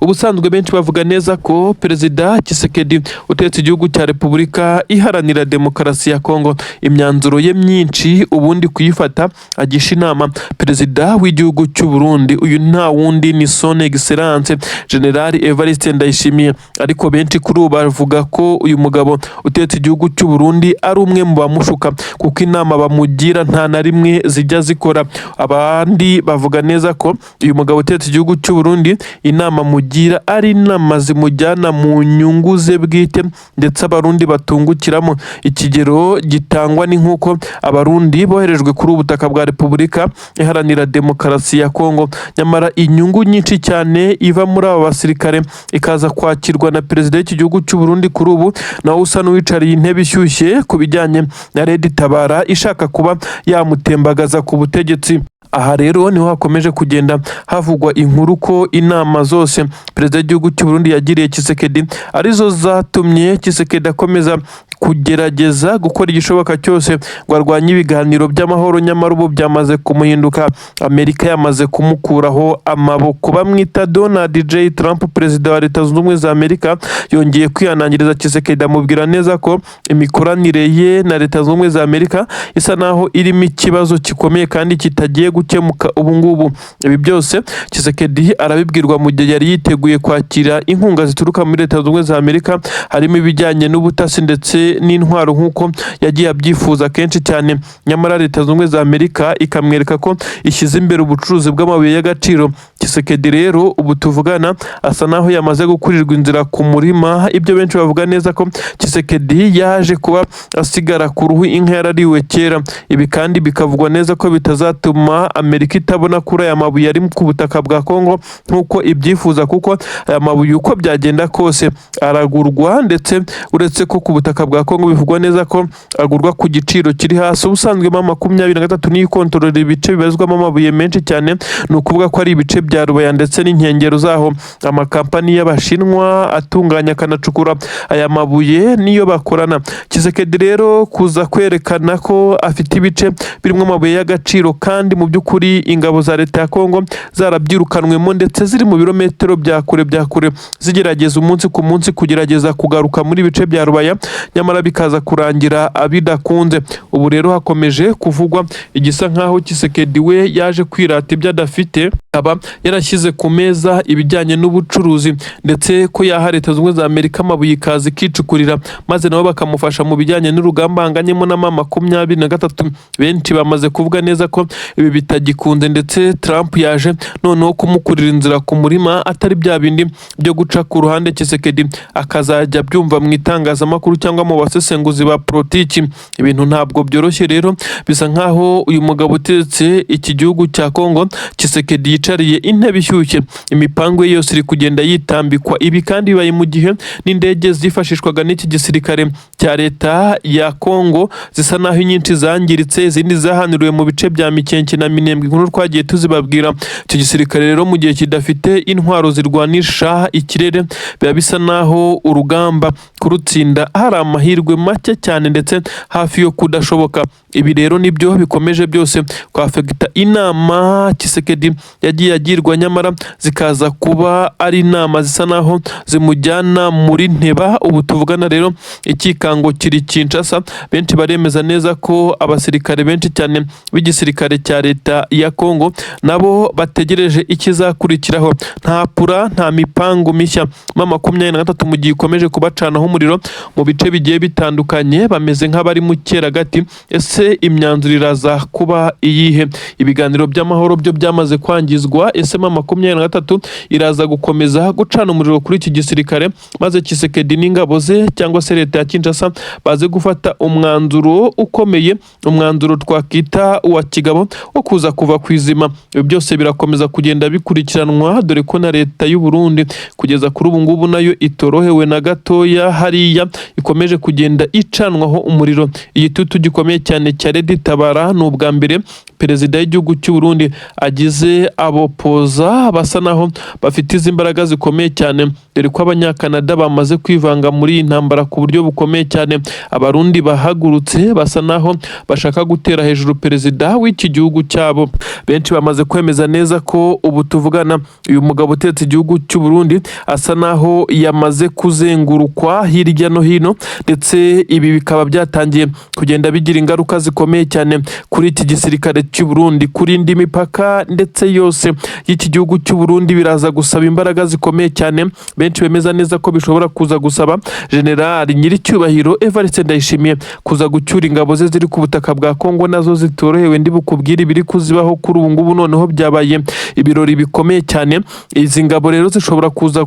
Ubusanzwe benshi bavuga neza ko Perezida Tshisekedi utetse igihugu cya Repubulika Iharanira Demokarasi ya Kongo, imyanzuro ye myinshi ubundi kuyifata agisha inama Perezida w'igihugu cy'u Burundi. Uyu nta wundi ni Son Excellence General Evariste Ndayishimiye, ariko benshi kuri ubu bavuga ko uyu mugabo utetse igihugu cy'u Burundi ari umwe mu bamushuka, kuko inama bamugira nta na rimwe zijya zikora. Abandi bavuga neza ko uyu mugabo utetse igihugu cy'u Burundi inama mugira ari inama zimujyana mu nyungu ze bwite, ndetse Abarundi batungukiramo. Ikigero gitangwa ni nk'uko Abarundi boherejwe kuri ubu butaka bwa Repubulika Iharanira Demokarasi ya Kongo, nyamara inyungu nyinshi cyane iva muri aba basirikare ikaza kwakirwa na perezida w'iki gihugu cy'u Burundi, kuri ubu nawe usa n'uwicariye intebe ishyushye ku bijyanye na Red Tabara ishaka kuba yamutembagaza ku butegetsi. Aha rero niho hakomeje kugenda havugwa inkuru ko inama zose perezida w'igihugu cy'u Burundi yagiriye Tshisekedi arizo zatumye Tshisekedi akomeza kugerageza gukora igishoboka cyose ngo arwanye ibiganiro by'amahoro, nyamara ubu byamaze kumuhinduka, Amerika yamaze kumukuraho amaboko. Bamwita Donald J Trump, perezida wa Leta Zunze Ubumwe za Amerika, yongeye kwihanangiriza Tshisekedi, amubwira neza ko imikoranire ye na Leta Zunze Ubumwe za Amerika isa naho irimo ikibazo gikomeye kandi kitagiye gukemuka ubu ngubu. Ibi byose Tshisekedi arabibwirwa mu gihe yari yiteguye kwakira inkunga zituruka muri Leta Zunze Ubumwe za Amerika, harimo ibijyanye n'ubutasi ndetse n'intwaro nk'uko yagiye abyifuza kenshi cyane, nyamara Leta Zunze Ubumwe za Amerika ikamwereka ko ishyize imbere ubucuruzi bw'amabuye y'agaciro. Tshisekedi rero ubu tuvugana asa naho yamaze gukurirwa inzira ku murima, ibyo benshi bavuga neza ko Tshisekedi yaje kuba asigara ku ruhu inka yarariwe kera. Ibi kandi bikavugwa neza ko bitazatuma Amerika itabona kuri aya mabuye ari ku butaka bwa Kongo nk'uko ibyifuza, kuko aya mabuye uko byagenda kose aragurwa, ndetse uretse ko ku butaka bwa Kongo bivugwa neza ko agurwa ku giciro kiri hasi. Ubusanzwe M23 niyo ikontorora ibice bibarizwamo amabuye menshi cyane, ni ukuvuga ko ari ibice bya Rubaya ndetse n'inkengero zaho. Amakampani y'Abashinwa atunganya akanacukura aya mabuye niyo bakorana. Tshisekedi rero kuza kwerekana ko afite ibice birimo amabuye y'agaciro kandi mu by'ukuri ingabo za leta ya Kongo zarabyirukanwemo, ndetse ziri mu birometero bya kure bya kure, zigerageza umunsi ku munsi kugerageza kugaruka muri ibice bya Rubaya, nyamara bikaza kurangira bidakunze. Ubu rero hakomeje kuvugwa igisa nkaho Tshisekedi we yaje kwirata ibyo adafite, akaba yarashyize ku meza ibijyanye n'ubucuruzi, ndetse ko yaha Leta Zunze Ubumwe za Amerika amabuye ikaza ikicukurira, maze nabo bakamufasha mu bijyanye n'urugamba ahanganyemo na M23. Benshi bamaze kuvuga neza ko ibi bitagikunze, ndetse Trump yaje noneho kumukurira inzira ku murima, atari bya bindi byo guca ku ruhande Tshisekedi akazajya abyumva mu itangazamakuru cyangwa mu basesenguzi ba politiki. Ibintu ntabwo byoroshye rero, bisa nkaho uyu mugabo utetse iki gihugu cya Kongo Tshisekedi yicariye intebe ishyushye, imipango ye yose iri kugenda yitambikwa. Ibi kandi bibaye mu gihe n'indege zifashishwaga n'iki gisirikare cya leta ya Kongo zisa naho inyinshi zangiritse, izindi zahanuriwe mu bice bya Mikenke na Minembwe, inkuru twagiye tuzibabwira. Icyo gisirikare rero mu gihe kidafite intwaro zirwanisha ikirere, biba bisa naho urugamba kurutsinda hari amahirwe make cyane ndetse hafi yo kudashoboka. Ibi rero nibyo bikomeje byose kwafekita inama Tshisekedi yagiye agirwa, nyamara zikaza kuba ari inama zisa naho zimujyana muri nteba. Ubu tuvugana rero ikikango kiri Kinshasa, benshi baremeza neza ko abasirikare benshi cyane b'igisirikare cya leta ya Kongo nabo bategereje ikizakurikiraho. Nta pura, nta mipango mishya. M23 mu gihe ikomeje kubacanaho umuriro mu bice bigiye bitandukanye, bameze nk'abari mu cyeragati. Ese imyanzuro iraza kuba iyihe? Ibiganiro by'amahoro byo byamaze kwangizwa. Ese M23 iraza gukomeza gucana umuriro kuri iki gisirikare, maze Tshisekedi n'ingabo ze cyangwa se leta ya Kinshasa baze gufata umwanzuro ukomeye, umwanzuro twakita uwa kigabo wo kuza kuva ku izima? Ibi byose birakomeza kugenda bikurikiranwa, dore ko na leta y'u Burundi kugeza kuri ubu ngubu nayo itorohewe na gatoya, hariya ikomeje kugenda icanwaho umuriro. Igitutu gikomeye cyane cya Red Tabara ni ubwa mbere perezida w'igihugu cy'u Burundi agize abopoza basa naho bafite izi mbaraga zikomeye cyane, dore ko Abanyakanada bamaze kwivanga muri iyi ntambara ku buryo bukomeye cyane. Abarundi bahagurutse basa naho bashaka gutera hejuru perezida w'iki gihugu cyabo. Benshi bamaze kwemeza neza ko ubu tuvugana uyu mugabo utetse igihugu cy'u Burundi asa naho yamaze kuzengurukwa hirya no hino, ndetse ibi bikaba byatangiye kugenda bigira ingaruka zikomeye cyane kuri iki gisirikare cy'u Burundi, kurinda imipaka ndetse yose y'iki gihugu cy'u Burundi. Biraza gusaba imbaraga zikomeye cyane. Benshi bemeza neza ko bishobora kuza gusaba General Nyiricyubahiro Evariste Ndayishimiye kuza gucyura ingabo ze ziri ku butaka bwa Kongo, nazo zitorohewe. Ndi bukubwire ibiri kuzibaho kuri ubu ngubu. Noneho byabaye ibirori bikomeye cyane. Izi ngabo rero zishobora kuza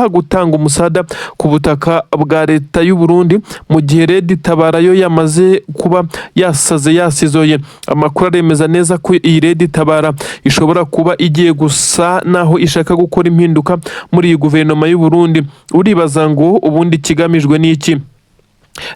gutanga umusada ku butaka bwa leta y'u Burundi, mu gihe Red Tabara yo yamaze kuba yasaze, yasizoye. Amakuru aremeza neza ko iyi Red Tabara ishobora kuba igiye gusa naho ishaka gukora impinduka muri iyi guverinoma y'u Burundi. Uribaza ngo ubundi ikigamijwe ni iki?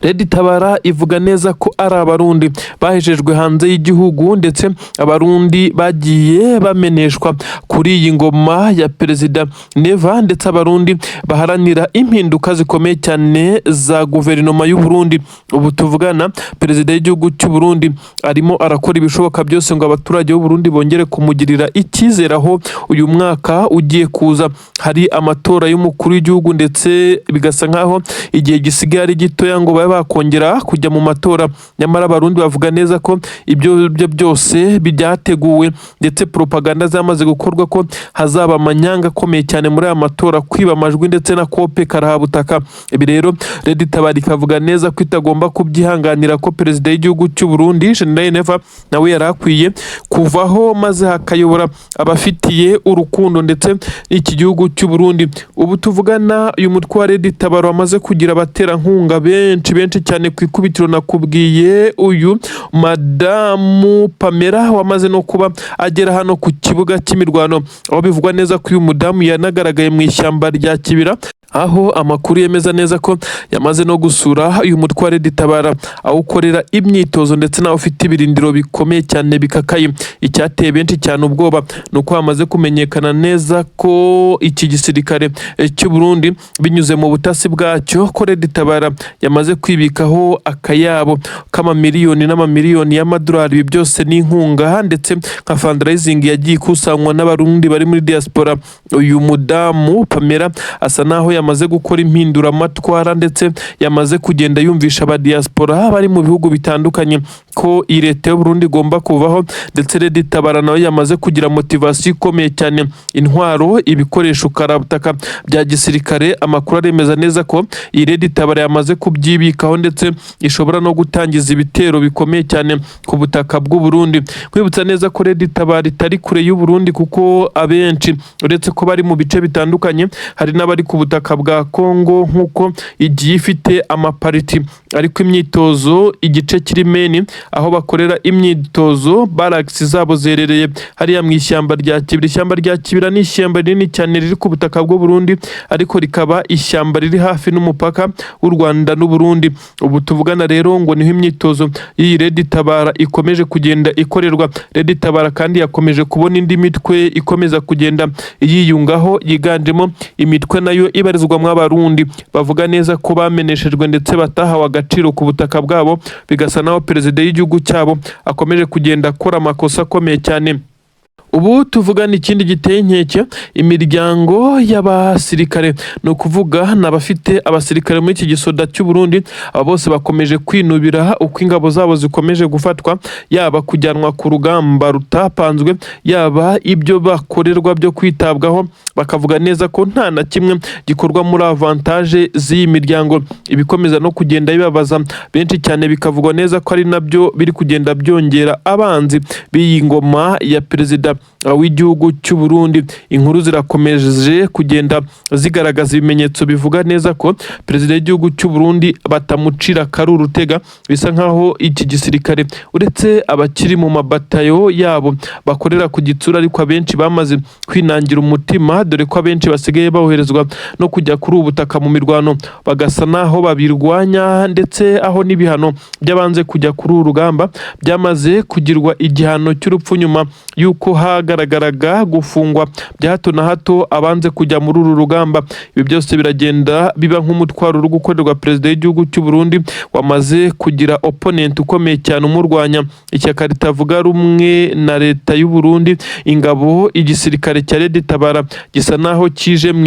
Red Tabara ivuga neza ko ari Abarundi bahejejwe hanze y'igihugu, ndetse Abarundi bagiye bameneshwa kuri iyi ngoma ya perezida Neva, ndetse Abarundi baharanira impinduka zikomeye cyane za guverinoma y'u Burundi. Ubu tuvugana, perezida w'igihugu cy'u Burundi arimo arakora ibishoboka byose ngo abaturage b'u Burundi bongere kumugirira icyizere, aho uyu mwaka ugiye kuza hari amatora y'umukuru w'igihugu, ndetse bigasa nkaho igihe gisigaye ari gitoya ngo babe bakongera kujya mu matora. Nyamara Abarundi bavuga neza ko ibyo byo byose byateguwe, ndetse propaganda zamaze gukorwa ko hazaba amanyanga akomeye cyane muri aya matora, kwiba amajwi ndetse na kope karahabutaka. Ibi rero Red Tabara ikavuga neza ko itagomba kubyihanganira, ko perezida w'igihugu cy'u Burundi General Neva nawe yari akwiye kuvaho, maze hakayobora abafitiye urukundo ndetse n'iki gihugu cy'u Burundi. Ubu tuvugana, uyu mutwe wa Red Tabara wamaze kugira abaterankunga benshi benshi cyane. Ku ikubitiro nakubwiye uyu madamu Pamela wamaze no kuba agera hano ku kibuga cy'imirwano, aho bivugwa neza ko uyu mudamu yanagaragaye mu ishyamba rya Kibira, aho amakuru yemeza neza ko yamaze no gusura uyu mutwe wa Red Tabara aho ukorera imyitozo, ndetse nawe ufite ibirindiro bikomeye cyane bikakaye. Icyateye benshi cyane ubwoba ni uko hamaze kumenyekana neza ko iki gisirikare cy'u Burundi, binyuze mu butasi bwacyo, ko Red Tabara yamaze kwibikaho akayabo k'amamiliyoni n'amamiliyoni y'amadolari. Ibi byose ni inkunga ndetse nka fundraising yagiye ikusanywa n'Abarundi bari muri diaspora. Uyu mudamu Pamela asa naho yamaze gukora impinduramatwara, ndetse yamaze kugenda yumvisha abadiaspora bari mu bihugu bitandukanye ko iyi leta y'u Burundi igomba kuvaho. Ndetse Red Tabara nawe yamaze kugira motivation ikomeye cyane, intwaro, ibikoresho karabutaka bya gisirikare. Amakuru aremeza neza ko iyi Red Tabara yamaze kubyibikaho, ndetse ishobora no gutangiza ibitero bikomeye cyane ku butaka bw'u Burundi. Kwibutsa neza ko Red Tabara itari kure y'u Burundi, kuko abenshi uretse ko bari mu bice bitandukanye, hari n'abari ku butaka bwa Kongo, nk'uko igiye ifite amapariti. Ariko imyitozo, igice kiri main aho bakorera imyitozo, barracks zabo zerereye hariya mu ishyamba rya Kibira. Ishyamba rya Kibira ni ishyamba rinini cyane riri ku butaka bw'u Burundi, ariko rikaba ishyamba riri hafi n'umupaka w'u Rwanda n'u Burundi. Ubu tuvugana rero ngo niho imyitozo y'iyi Red Tabara ikomeje kugenda ikorerwa. Red Tabara kandi yakomeje kubona indi mitwe ikomeza kugenda yiyungaho, yiganjemo imitwe nayo ibarizwamo Abarundi bavuga neza ko bameneshejwe ndetse batahawe agaciro ku butaka bwabo, bigasa naho perezida w'igihugu cyabo akomeje kugenda akora amakosa akomeye cyane. Ubu tuvugana, ikindi giteye inkeke, imiryango y'abasirikare, ni ukuvuga ni abafite abasirikare muri iki gisoda cy'u Burundi, aba bose bakomeje kwinubira uko ingabo zabo zikomeje gufatwa, yaba kujyanwa ku rugamba rutapanzwe, yaba ibyo bakorerwa byo kwitabwaho. Bakavuga neza ko nta na kimwe gikorwa muri avantage z'iyi miryango. Ibikomeza no kugenda bibabaza benshi cyane, bikavugwa neza ko ari nabyo biri kugenda byongera abanzi b'iyi ngoma ya perezida w'igihugu cy'u Burundi. Inkuru zirakomeje kugenda zigaragaza ibimenyetso bivuga neza ko perezida w'igihugu cy'u Burundi batamucira kari urutega. Bisa nkaho iki gisirikare, uretse abakiri mu mabatayo yabo bakorera ku gitsura, ariko abenshi bamaze kwinangira umutima, dore ko abenshi basigaye boherezwa no kujya kuri ubu butaka mu mirwano bagasa naho babirwanya, ndetse aho n'ibihano by'abanze kujya kuri uru rugamba byamaze kugirwa igihano cy'urupfu, nyuma y'uko hagaragaraga gufungwa bya hato na hato abanze kujya muri uru rugamba. Ibi byose biragenda biba nk'umutwaro uri gukorerwa perezida w'igihugu cy'u Burundi, wamaze kugira opponent ukomeye cyane umurwanya, ishyaka ritavuga rumwe na leta y'u Burundi. Ingabo, igisirikare cya Red Tabara gisa naho kije mu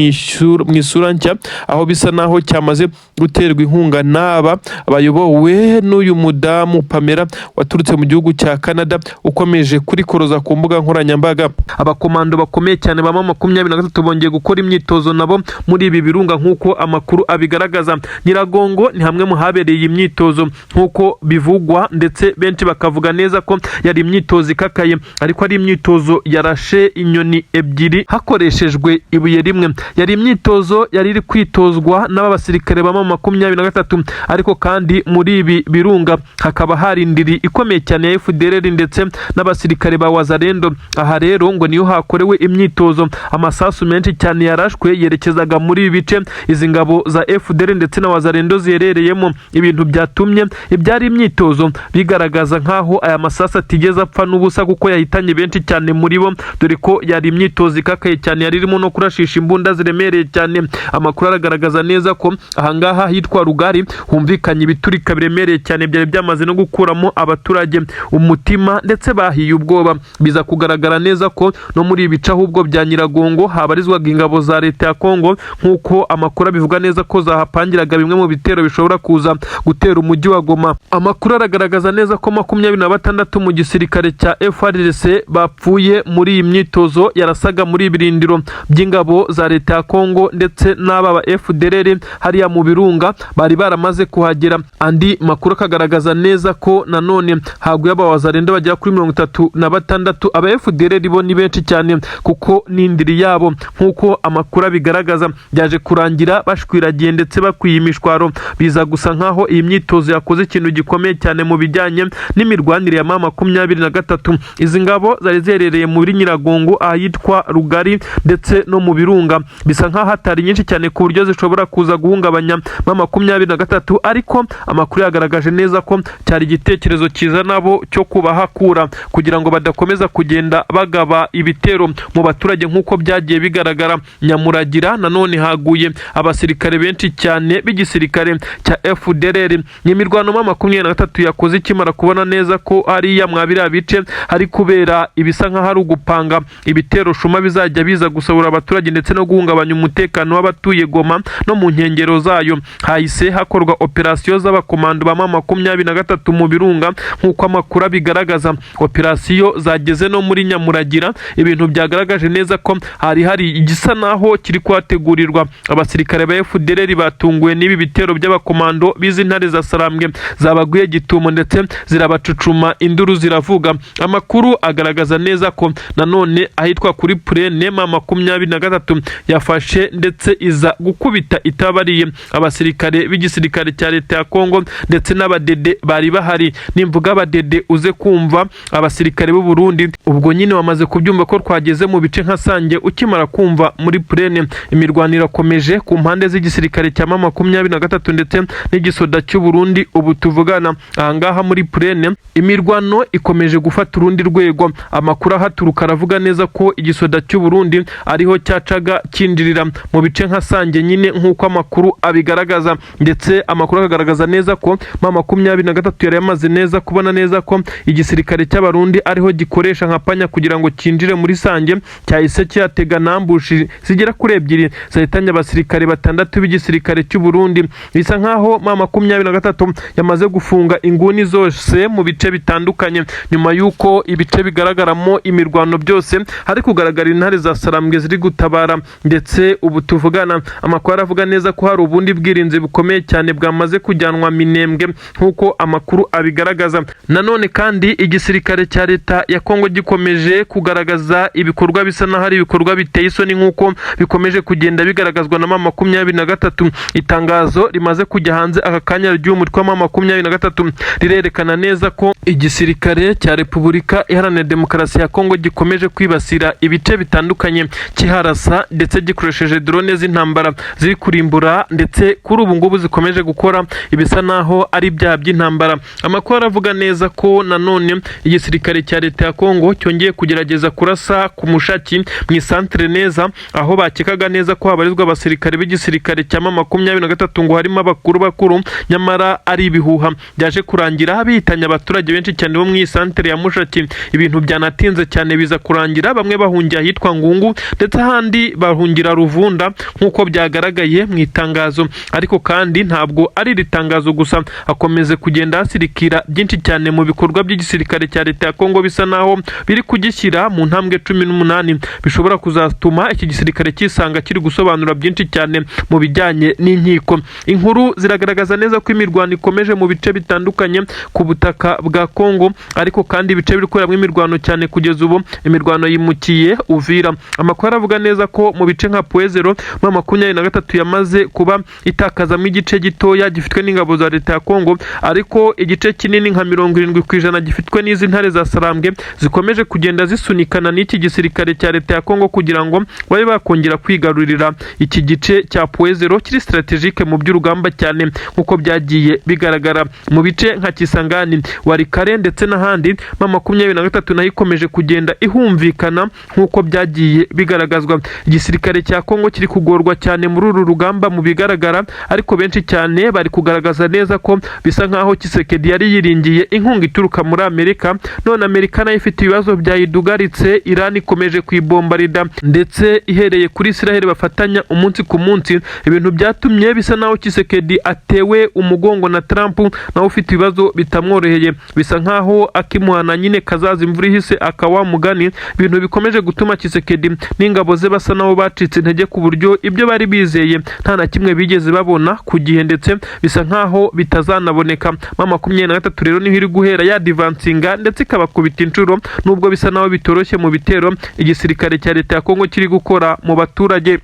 isura nshya, aho bisa naho cyamaze guterwa inkunga n'aba bayobowe n'uyu mudamu Pamela waturutse mu gihugu cya Canada, ukomeje kurikoroza ku mbuga nkoranyambaga. Abakomando bakomeye cyane ba M23 bongeye gukora imyitozo nabo muri ibi birunga, nk'uko amakuru abigaragaza. Nyiragongo ni hamwe mu habereye iyi myitozo nk'uko bivugwa, ndetse benshi bakavuga neza ko yari imyitozo ikakaye, ariko ari imyitozo yarashe inyoni ebyiri hakoreshejwe ibuye rimwe. Yari imyitozo yari iri kwitozwa n'aba basirikare ba M23, ariko kandi muri ibi birunga hakaba hari indiri ikomeye cyane ya FDLR ndetse n'abasirikare ba Wazalendo. Aha rero ngo niyo hakorewe imyitozo. Amasasu menshi cyane yarashwe yerekezaga muri ibi bice izi ngabo za FDLR ndetse na Wazalendo ziherereyemo, ibintu byatumye ibyari imyitozo bigaragaza nk'aho aya masasu atigeze apfa n'ubusa, kuko yahitanye benshi cyane muri bo, dore ko yari imyitozo ikakaye cyane yari irimo no kurashisha imbunda ziremereye cyane. Amakuru aragaragaza neza ko ahangaha hitwa Rugari humvikanye ibiturika biremereye cyane byari byamaze no gukuramo abaturage umutima, ndetse bahiye ubwoba. Biza kugaragara neza ko no muri ibi bice ahubwo bya Nyiragongo habarizwaga ingabo za leta ya Kongo, nk'uko amakuru abivuga neza ko zahapangiraga bimwe mu bitero bishobora kuza gutera umujyi wa Goma. Amakuru aragaragaza neza ko 26 mu gisirikare cya FARDC bapfuye muri iyi myitozo yarasaga muri ibirindiro by'ingabo za leta ya Kongo ndetse n'aba ba FDLR hariya mu birunga bari baramaze kuhagera. Andi makuru akagaragaza neza ko nanone haguye abawazalendo bagera kuri 36. Aba FDLR bo ni benshi cyane kuko n'indiri yabo, nk'uko amakuru abigaragaza, byaje kurangira bashwiragiye ndetse bakwiye imishwaro. Biza gusa nkaho iyi myitozo yakoze ikintu gikomeye cyane mu bijyanye n'imirwanire ya M23. Izi ngabo zari ziherereye muri Nyiragongo ahitwa Rugari ndetse no mu birunga, bisa nkaho hatari nyinshi cyane ku buryo zishobora kuza guhungabanya M23, ariko amakuru yagaragaje neza ko cyari igitekerezo cyiza nabo cyo kubahakura kugira ngo badakomeza kugenda bagaba ibitero mu baturage nk'uko byagiye bigaragara. Nyamuragira nanone haguye abasirikare benshi cyane b'igisirikare cya FDLR. Ni imirwano M23 yakoze ikimara kubona neza ko hariya mwa biriya bice hari kubera ibisa nk'aho ari ugupanga ibitero shuma bizajya biza gusahura abaturage ndetse no guhungabanya umutekano w'abatuye Goma no mu nkengero zayo. Hahise hakorwa operasiyo z'abakomando ba M23 mu birunga, nk'uko amakuru abigaragaza. Operasiyo zageze no muri Nyamuragira, ibintu byagaragaje neza ko hari hari igisa naho kiri kuhategurirwa. Abasirikare ba FDLR batunguwe n'ibi bitero by'abakomando b'izi ntare za Sarambwe zabaguye gitumo ndetse zirabacucuma, induru ziravuga. Amakuru agaragaza neza ko nanone ahitwa kuri Purene M23 yafashe ndetse iza gukubita itabariye abasirikare b'igisirikare cya leta ya Kongo ndetse n'abadede bari bahari. Nimvuga abadede uze kumva abasirikare b'u Burundi, ubwo nyine wamaze kubyumva ko twageze mu bice nka Sange. Ukimara kumva muri Purene, imirwano irakomeje ku mpande z'igisirikare cya M23 ndetse n'igisoda cy'u Burundi. Ubu tuvugana ahangaha muri Purene imirwano ikomeje gufata urundi rwego. Amakuru ahaturuka aravuga neza ko igisoda cy'u Burundi ariho cyacaga cyinjirira mu bice nka Sange nyine, nk'uko amakuru abigaragaza, ndetse amakuru akagaragaza neza ko M23 yari yamaze neza kubona neza ko igisirikare cy'Abarundi ariho gikoresha nka panya kugira ngo cyinjire muri Sange. Cyahise kihatega ambush zigera kuri ebyiri zahitanye abasirikare batandatu b'igisirikare cy'u Burundi. Bisa nkaho M23 yamaze gufunga inguni zose mu bice bitandukanye, nyuma y'uko ibice bigaragaramo imirwano byose hari kugaragara intare za Sarambwe ziri gutabara. Ndetse ubu tuvugana amakuru aravuga neza ko hari ubundi bwirinzi bukomeye cyane bwamaze kujyanwa Minembwe, nk'uko amakuru abigaragaza. Nanone kandi igisirikare cya leta ya Kongo gikomeje kugaragaza ibikorwa bisa n'aho ari ibikorwa biteye isoni, nk'uko bikomeje kugenda bigaragazwa na M23. Itangazo rimaze kujya hanze aka kanya ry'uyu mutwe wa M23 rirerekana neza ko igisirikare cya Repubulika Iharanira Demokarasi ya Kongo gikomeje kwibasira ibice bitandukanye, kiharasa ndetse gikoresheje drone z'intambara ziri kurimbura, ndetse kuri ubu ngubu zikomeje gukora ibisa naho ari ibyaha by'intambara. Amakuru aravuga neza ko nanone igisirikare cya leta ya Kongo cyongeye kugerageza kurasa ku Mushaki mu isantere neza, aho bakekaga neza ko habarizwa abasirikare b'igisirikare cya M23, ngo harimo abakuru bakuru, nyamara ari ibihuha. Byaje kurangira bihitanye abaturage benshi cyane bo mu isantere ya Mushaki. Ibintu byanatinze cyane, biza kurangira bamwe bahungiye ahitwa Ngungu, ndetse ahandi bahungira Ruvunda, nk'uko byagaragaye mu itangazo. Ariko kandi ntabwo ari iri tangazo gusa, hakomeze kugenda hasirikira byinshi cyane mu bikorwa by'igisirikare cya leta ya Kongo, bisa naho biri kugishyira mu ntambwe 18 bishobora kuzatuma iki gisirikare kisanga kiri gusobanura byinshi cyane mu bijyanye n'inkiko. Inkuru ziragaragaza neza ko imirwano ikomeje mu bice bitandukanye ku butaka bwa Kongo, ariko kandi ibice biri kuberamo imirwano cyane kugeza ubu, imirwano yimukiye Uvira. Amakuru aravuga neza ko mu bice nka Point Zéro, M23 yamaze kuba itakazamo igice gitoya gifitwe n'ingabo za leta ya Kongo, ariko igice kinini nka 70% gifitwe n'izi ntare za Sarambwe zikomeje kugenda zisunikana n'iki gisirikare cya leta ya Kongo kugira ngo babe bakongera kwigarurira iki gice cya Point Zéro kiri stratégique mu by'urugamba cyane, nk'uko byagiye bigaragara mu bice nka Kisangani, Walikale ndetse n'ahandi. M23 nayo ikomeje kugenda ihumvikana nk'uko byagiye bigaragazwa. Igisirikare cya Kongo kiri kugorwa cyane muri uru rugamba mu bigaragara, ariko benshi cyane bari kugaragaza neza ko bisa nkaho Tshisekedi yari yiringiye inkunga ituruka muri Amerika, none Amerika nayo ifite ibibazo byayidugaritse. Iran ikomeje kuyibombarida, ndetse ihereye kuri Israel bafatanya umunsi ku munsi. Ibintu byatumye bisa naho Tshisekedi atewe umugongo na Trump, nawe ufite ibibazo bitamworoheye. Bisa nkaho akimuhana nyine kazaza imvura ihise akawa mugani. Ibintu bikomeje gutuma Tshisekedi n'ingabo ze basa naho bacitse intege, ku buryo ibyo bari bizeye nta na kimwe bigeze babona ku gihe, ndetse bisa nkaho bitazanaboneka. M23 rero niho iri guhera yadivansinga ndetse ikabakubita inshuro, nubwo bisa naho bitoroshye mu bitero igisirikare cya leta ya Kongo kiri gukora mu baturage.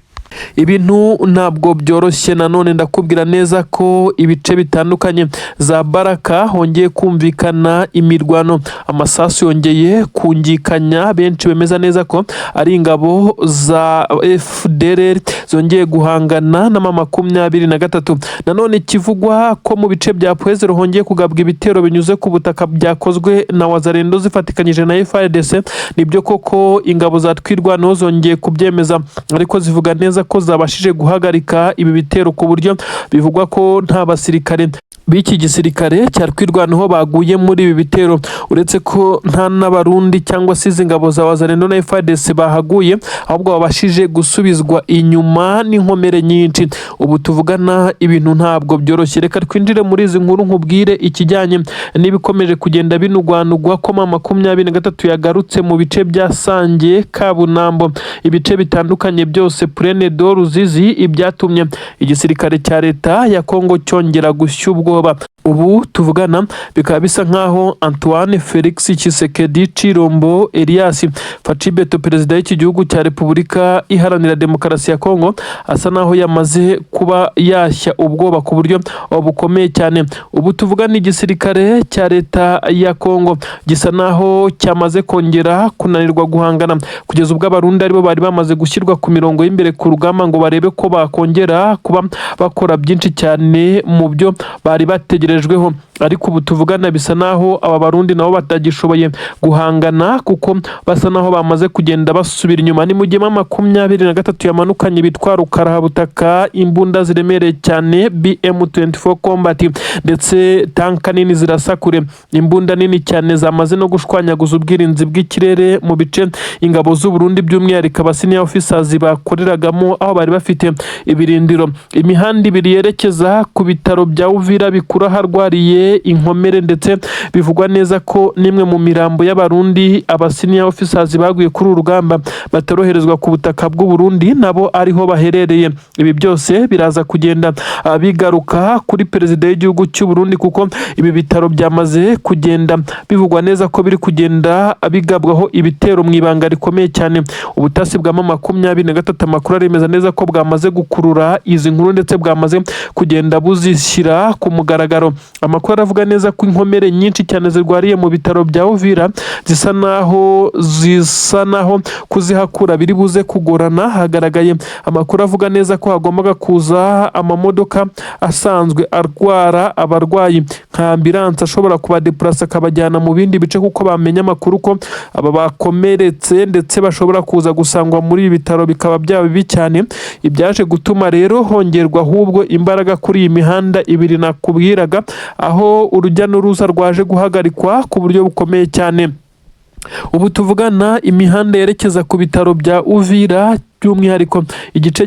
Ibintu ntabwo byoroshye. Nanone ndakubwira neza ko ibice bitandukanye za Baraka hongeye kumvikana imirwano, amasasu yongeye kungikanya. Benshi bemeza neza ko ari ingabo za FDLR zongeye guhangana na M23. Nanone kivugwa ko mu bice bya Point Zéro hongeye kugabwa ibitero binyuze ku butaka byakozwe na Wazalendo zifatikanyije na FARDC. Nibyo koko, ingabo za Twirwaneho zongeye kubyemeza, ariko zivuga neza ko zabashije guhagarika ibi bitero, ku buryo bivugwa ko nta basirikare b'iki gisirikare cya Twirwaneho baguye muri ibi bitero, uretse ko nta n'Abarundi cyangwa se izi ngabo za Wazalendo na FARDC bahaguye, ahubwo babashije gusubizwa inyuma n'inkomere nyinshi. Ubu tuvugana ibintu ntabwo byoroshye. Reka twinjire muri izi nkuru, nkubwire ikijyanye n'ibikomeje kugenda binugwanugwa ko M23 yagarutse mu bice bya Sange, Kabunambo, ibice bitandukanye byose, Plaine de Ruzizi, ibyatumye igisirikare cya leta ya Kongo cyongera gushya ubwoba. Ubu tuvugana bikaba bisa nkaho Antoine Felix Tshisekedi Tshilombo Elias Fatshi Béton, perezida w'iki gihugu cya Repubulika Iharanira Demokarasi ya Kongo, asa naho yamaze kuba yashya ubwoba ku buryo bukomeye cyane. Ubu tuvugana igisirikare cya leta ya Kongo gisa naho cyamaze kongera kunanirwa guhangana, kugeza ubwo Abarundi aribo bari bamaze gushyirwa ku mirongo y'imbere ku rugamba ngo barebe ko bakongera kuba bakora byinshi cyane mu byo bari bategerejweho. Ariko ubu tuvugana bisa naho aba Barundi nabo batagishoboye guhangana, kuko basa naho bamaze kugenda basubira inyuma. Ni mu gihe M23 yamanukanye ibitwaro karahabutaka, imbunda ziremereye cyane BM24 Combat, ndetse tanka nini zirasa kure, imbunda nini cyane zamaze no gushwanyaguza ubwirinzi bw'ikirere mu bice ingabo z'u Burundi, by'umwihariko aba senior officers, bakoreragamo, aho bari bafite ibirindiro. Imihanda ibiri yerekeza ku bitaro bya Uvira bikuru ahari n'aharwariye inkomere, ndetse bivugwa neza ko n'imwe mu mirambo y'Abarundi, aba senior officers baguye kuri uru rugamba batoroherezwa ku butaka bw'u Burundi, nabo ariho baherereye. Ibi byose biraza kugenda bigaruka kuri perezida w'igihugu cy'u Burundi, kuko ibi bitaro byamaze kugenda bivugwa neza ko biri kugenda bigabwaho ibitero mu ibanga rikomeye cyane. Ubutasi bwa M23, amakuru aremeza neza ko bwamaze gukurura izi nkuru ndetse bwamaze kugenda buzishyira ku mugaragaro. Amakuru aravuga neza ko inkomere nyinshi cyane zirwariye mu bitaro bya Uvira zisa naho kuzihakura biri buze kugorana. Hagaragaye amakuru avuga neza ko hagombaga kuza amamodoka asanzwe arwara abarwayi nka ambulance, ashobora kubadepurasa akabajyana mu bindi bice, kuko bamenya amakuru ko aba bakomeretse ndetse bashobora kuza gusangwa muri ibi bitaro bikaba byaba bibi cyane. Ibyaje gutuma rero hongerwa ahubwo imbaraga kuri iyi mihanda ibiri nakubwiraga, aho urujya n'uruza rwaje guhagarikwa ku buryo bukomeye cyane. Ubu tuvugana, imihanda yerekeza ku bitaro bya Uvira, by'umwihariko igice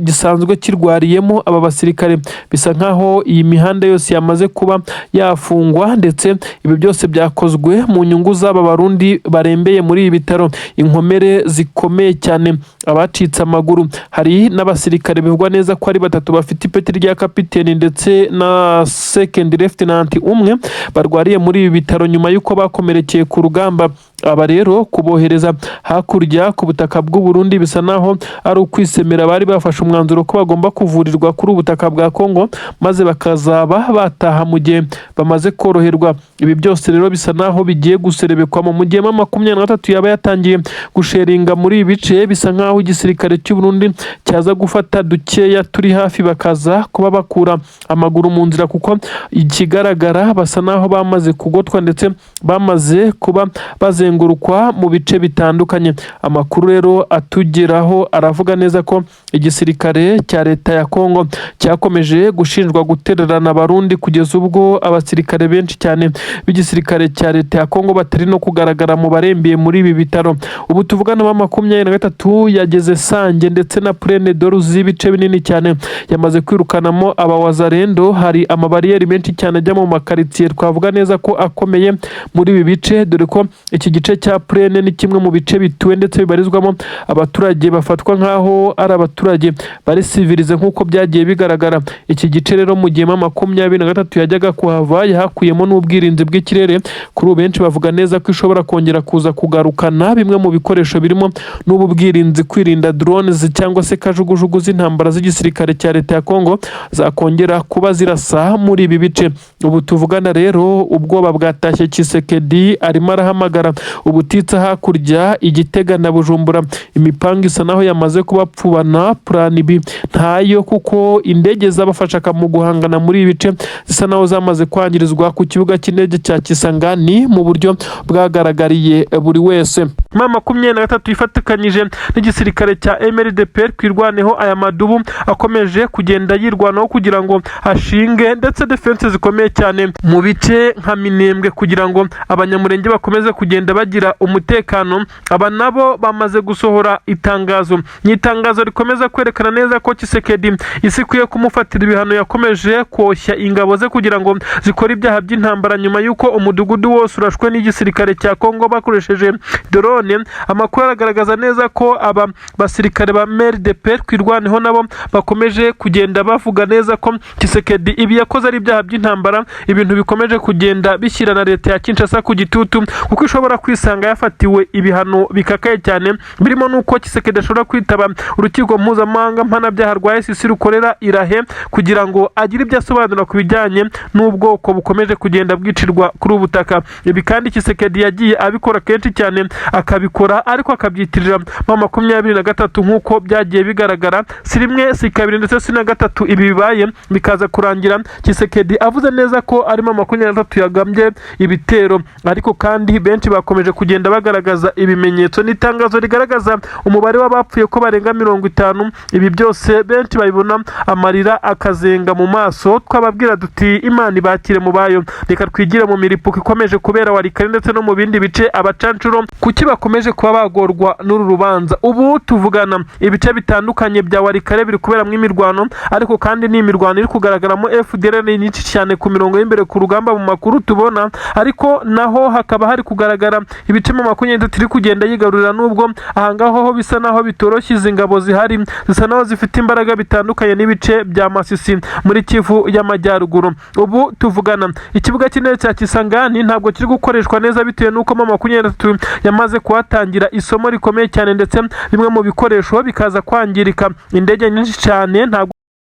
gisanzwe kirwariyemo aba basirikare, bisa nkaho iyi mihanda yose yamaze kuba yafungwa, ndetse ibi byose byakozwe mu nyungu z'aba Barundi barembeye muri ibi bitaro, inkomere zikomeye cyane, abacitse amaguru. Hari n'abasirikare bivugwa neza ko ari batatu bafite ipeti rya kapiteni ndetse na second lieutenant umwe barwariye muri ibi bitaro nyuma y'uko bakomerekeye ku rugamba. Aba rero kubohereza hakurya ku butaka bw'u Burundi bisa naho ari ukwisemera. Bari bafashe umwanzuro ko bagomba kuvurirwa kuri ubutaka bwa Kongo, maze bakazaba bataha mu gihe bamaze koroherwa. Ibi byose rero bisa naho bigiye guserebekwa mu gihe M23 yaba yatangiye gusheringa muri ibi bice. Bisa nkaho igisirikare cy'u Burundi cyaza gufata dukeya turi hafi, bakaza kuba bakura amaguru mu nzira, kuko ikigaragara basa naho bamaze kugotwa ndetse bamaze kuba bazengurukwa mu bice bitandukanye. Amakuru rero atugeraho aravuga neza ko igisirikare cya leta ya Kongo cyakomeje gushinjwa gutererana Abarundi, kugeza ubwo abasirikare benshi cyane b'igisirikare cya leta ya Kongo batari no kugaragara mu barembeye muri ibi bitaro. Ubu tuvugana, M23 yageze Sange ndetse na Plaine de Ruzizi, ibice binini cyane yamaze kwirukanamo abawazarendo. Hari amabariyeri menshi cyane ajya mu makaritsiye twavuga neza ko akomeye muri ibi bice, dore ko iki gice cya Plaine ni kimwe mu bice bituwe ndetse bibarizwamo abaturage bafatwa nk'aho ari abaturage bari civilisé nk'uko byagiye bigaragara. Iki gice rero, mu gihe M23 yajyaga kuhava, yahakuyemo n'ubwirinzi bw'ikirere. Kuri ubu benshi bavuga neza ko ishobora kongera kuza kugarukana bimwe mu bikoresho birimo n'ubu bwirinzi, kwirinda drones cyangwa se kajugujugu z'intambara z'igisirikare cya leta ya Kongo zakongera kuba zirasa muri ibi bice. Ubu tuvugana rero, ubwoba bwatashye. Tshisekedi arimo arahamagara ubutitsa hakurya i Gitega na Bujumbura. Imipanga isa naho yamaze kubapfubana, plan B ntayo, kuko indege zabafashaga mu guhangana muri ibi bice zisa naho zamaze kwangirizwa ku kibuga cy'indege cya Kisangani mu buryo bwagaragariye buri wese. M23 ifatikanyije n'igisirikare cya MRDP Twirwaneho, aya madubu akomeje kugenda yirwanaho kugira ngo ashinge ndetse défense zikomeye cyane mu bice nka Minembwe, kugira ngo Abanyamurenge bakomeze kugenda bagira umutekano. Aba nabo bamaze gusohora itangazo, ni itangazo rikomeza kwerekana neza ko Tshisekedi isi ikwiye kumufatira ibihano. Yakomeje koshya ingabo ze kugira ngo zikore ibyaha by'intambara nyuma y'uko umudugudu wose urashwe n'igisirikare cya Kongo bakoresheje drone. Amakuru aragaragaza neza ko aba basirikare ba MRDP Twirwaneho nabo bakomeje kugenda bavuga neza ko Tshisekedi ibi yakoze ari ibyaha by'intambara, ibintu bikomeje kugenda bishyira na leta ya Kinshasa ku gitutu, kuko ishobora kwisanga yafatiwe ibihano bikakaye cyane, birimo n'uko Tshisekedi ashobora kwitaba urukiko mpuzamahanga mpanabyaha rwa ICC rukorera i La Haye, kugira ngo agire ibyo asobanura ku bijyanye n'ubwoko bukomeje kugenda bwicirwa kuri ubu butaka. Ibi kandi Tshisekedi yagiye abikora kenshi cyane, akabikora ariko akabyitirira M23, nk'uko byagiye bigaragara. Si rimwe, si kabiri, ndetse si na gatatu ibi bibaye, bikaza kurangira Tshisekedi avuze neza ko arimo M23 yagambye ibitero. Ariko kandi benshi bakomeje kugenda bagaragaza ibimenyetso n'itangazo rigaragaza umubare w'abapfuye ko barenga 50. Ibi byose benshi babibona amarira akazenga mu maso. Twababwira duti: "Imana ibakire mu bayo." Reka twigire mu miripuko ikomeje kubera Walikale ndetse no mu bindi bice. Abacancuro kuki bakomeje bakomeje kuba bagorwa n'uru rubanza. Ubu tuvugana, ibice bitandukanye bya Walikale biri kuberamo imirwano, ariko kandi ni imirwano iri kugaragaramo FDLR nyinshi cyane ku mirongo y'imbere ku rugamba mu makuru tubona. Ariko naho hakaba hari kugaragara ibice M23 iri kugenda yigarurira, nubwo ahangaho ho bisa naho bitoroshye. Izi ngabo zihari zisa naho zifite imbaraga bitandukanye n'ibice bya Masisi muri Kivu y'Amajyaruguru. Ubu tuvugana, ikibuga cy'indege cya Kisangani ntabwo kiri gukoreshwa neza bitewe n'uko M23 yamaze kuhatangira isomo rikomeye cyane, ndetse bimwe mu bikoresho bikaza kwangirika, indege nyinshi cyane ntabwo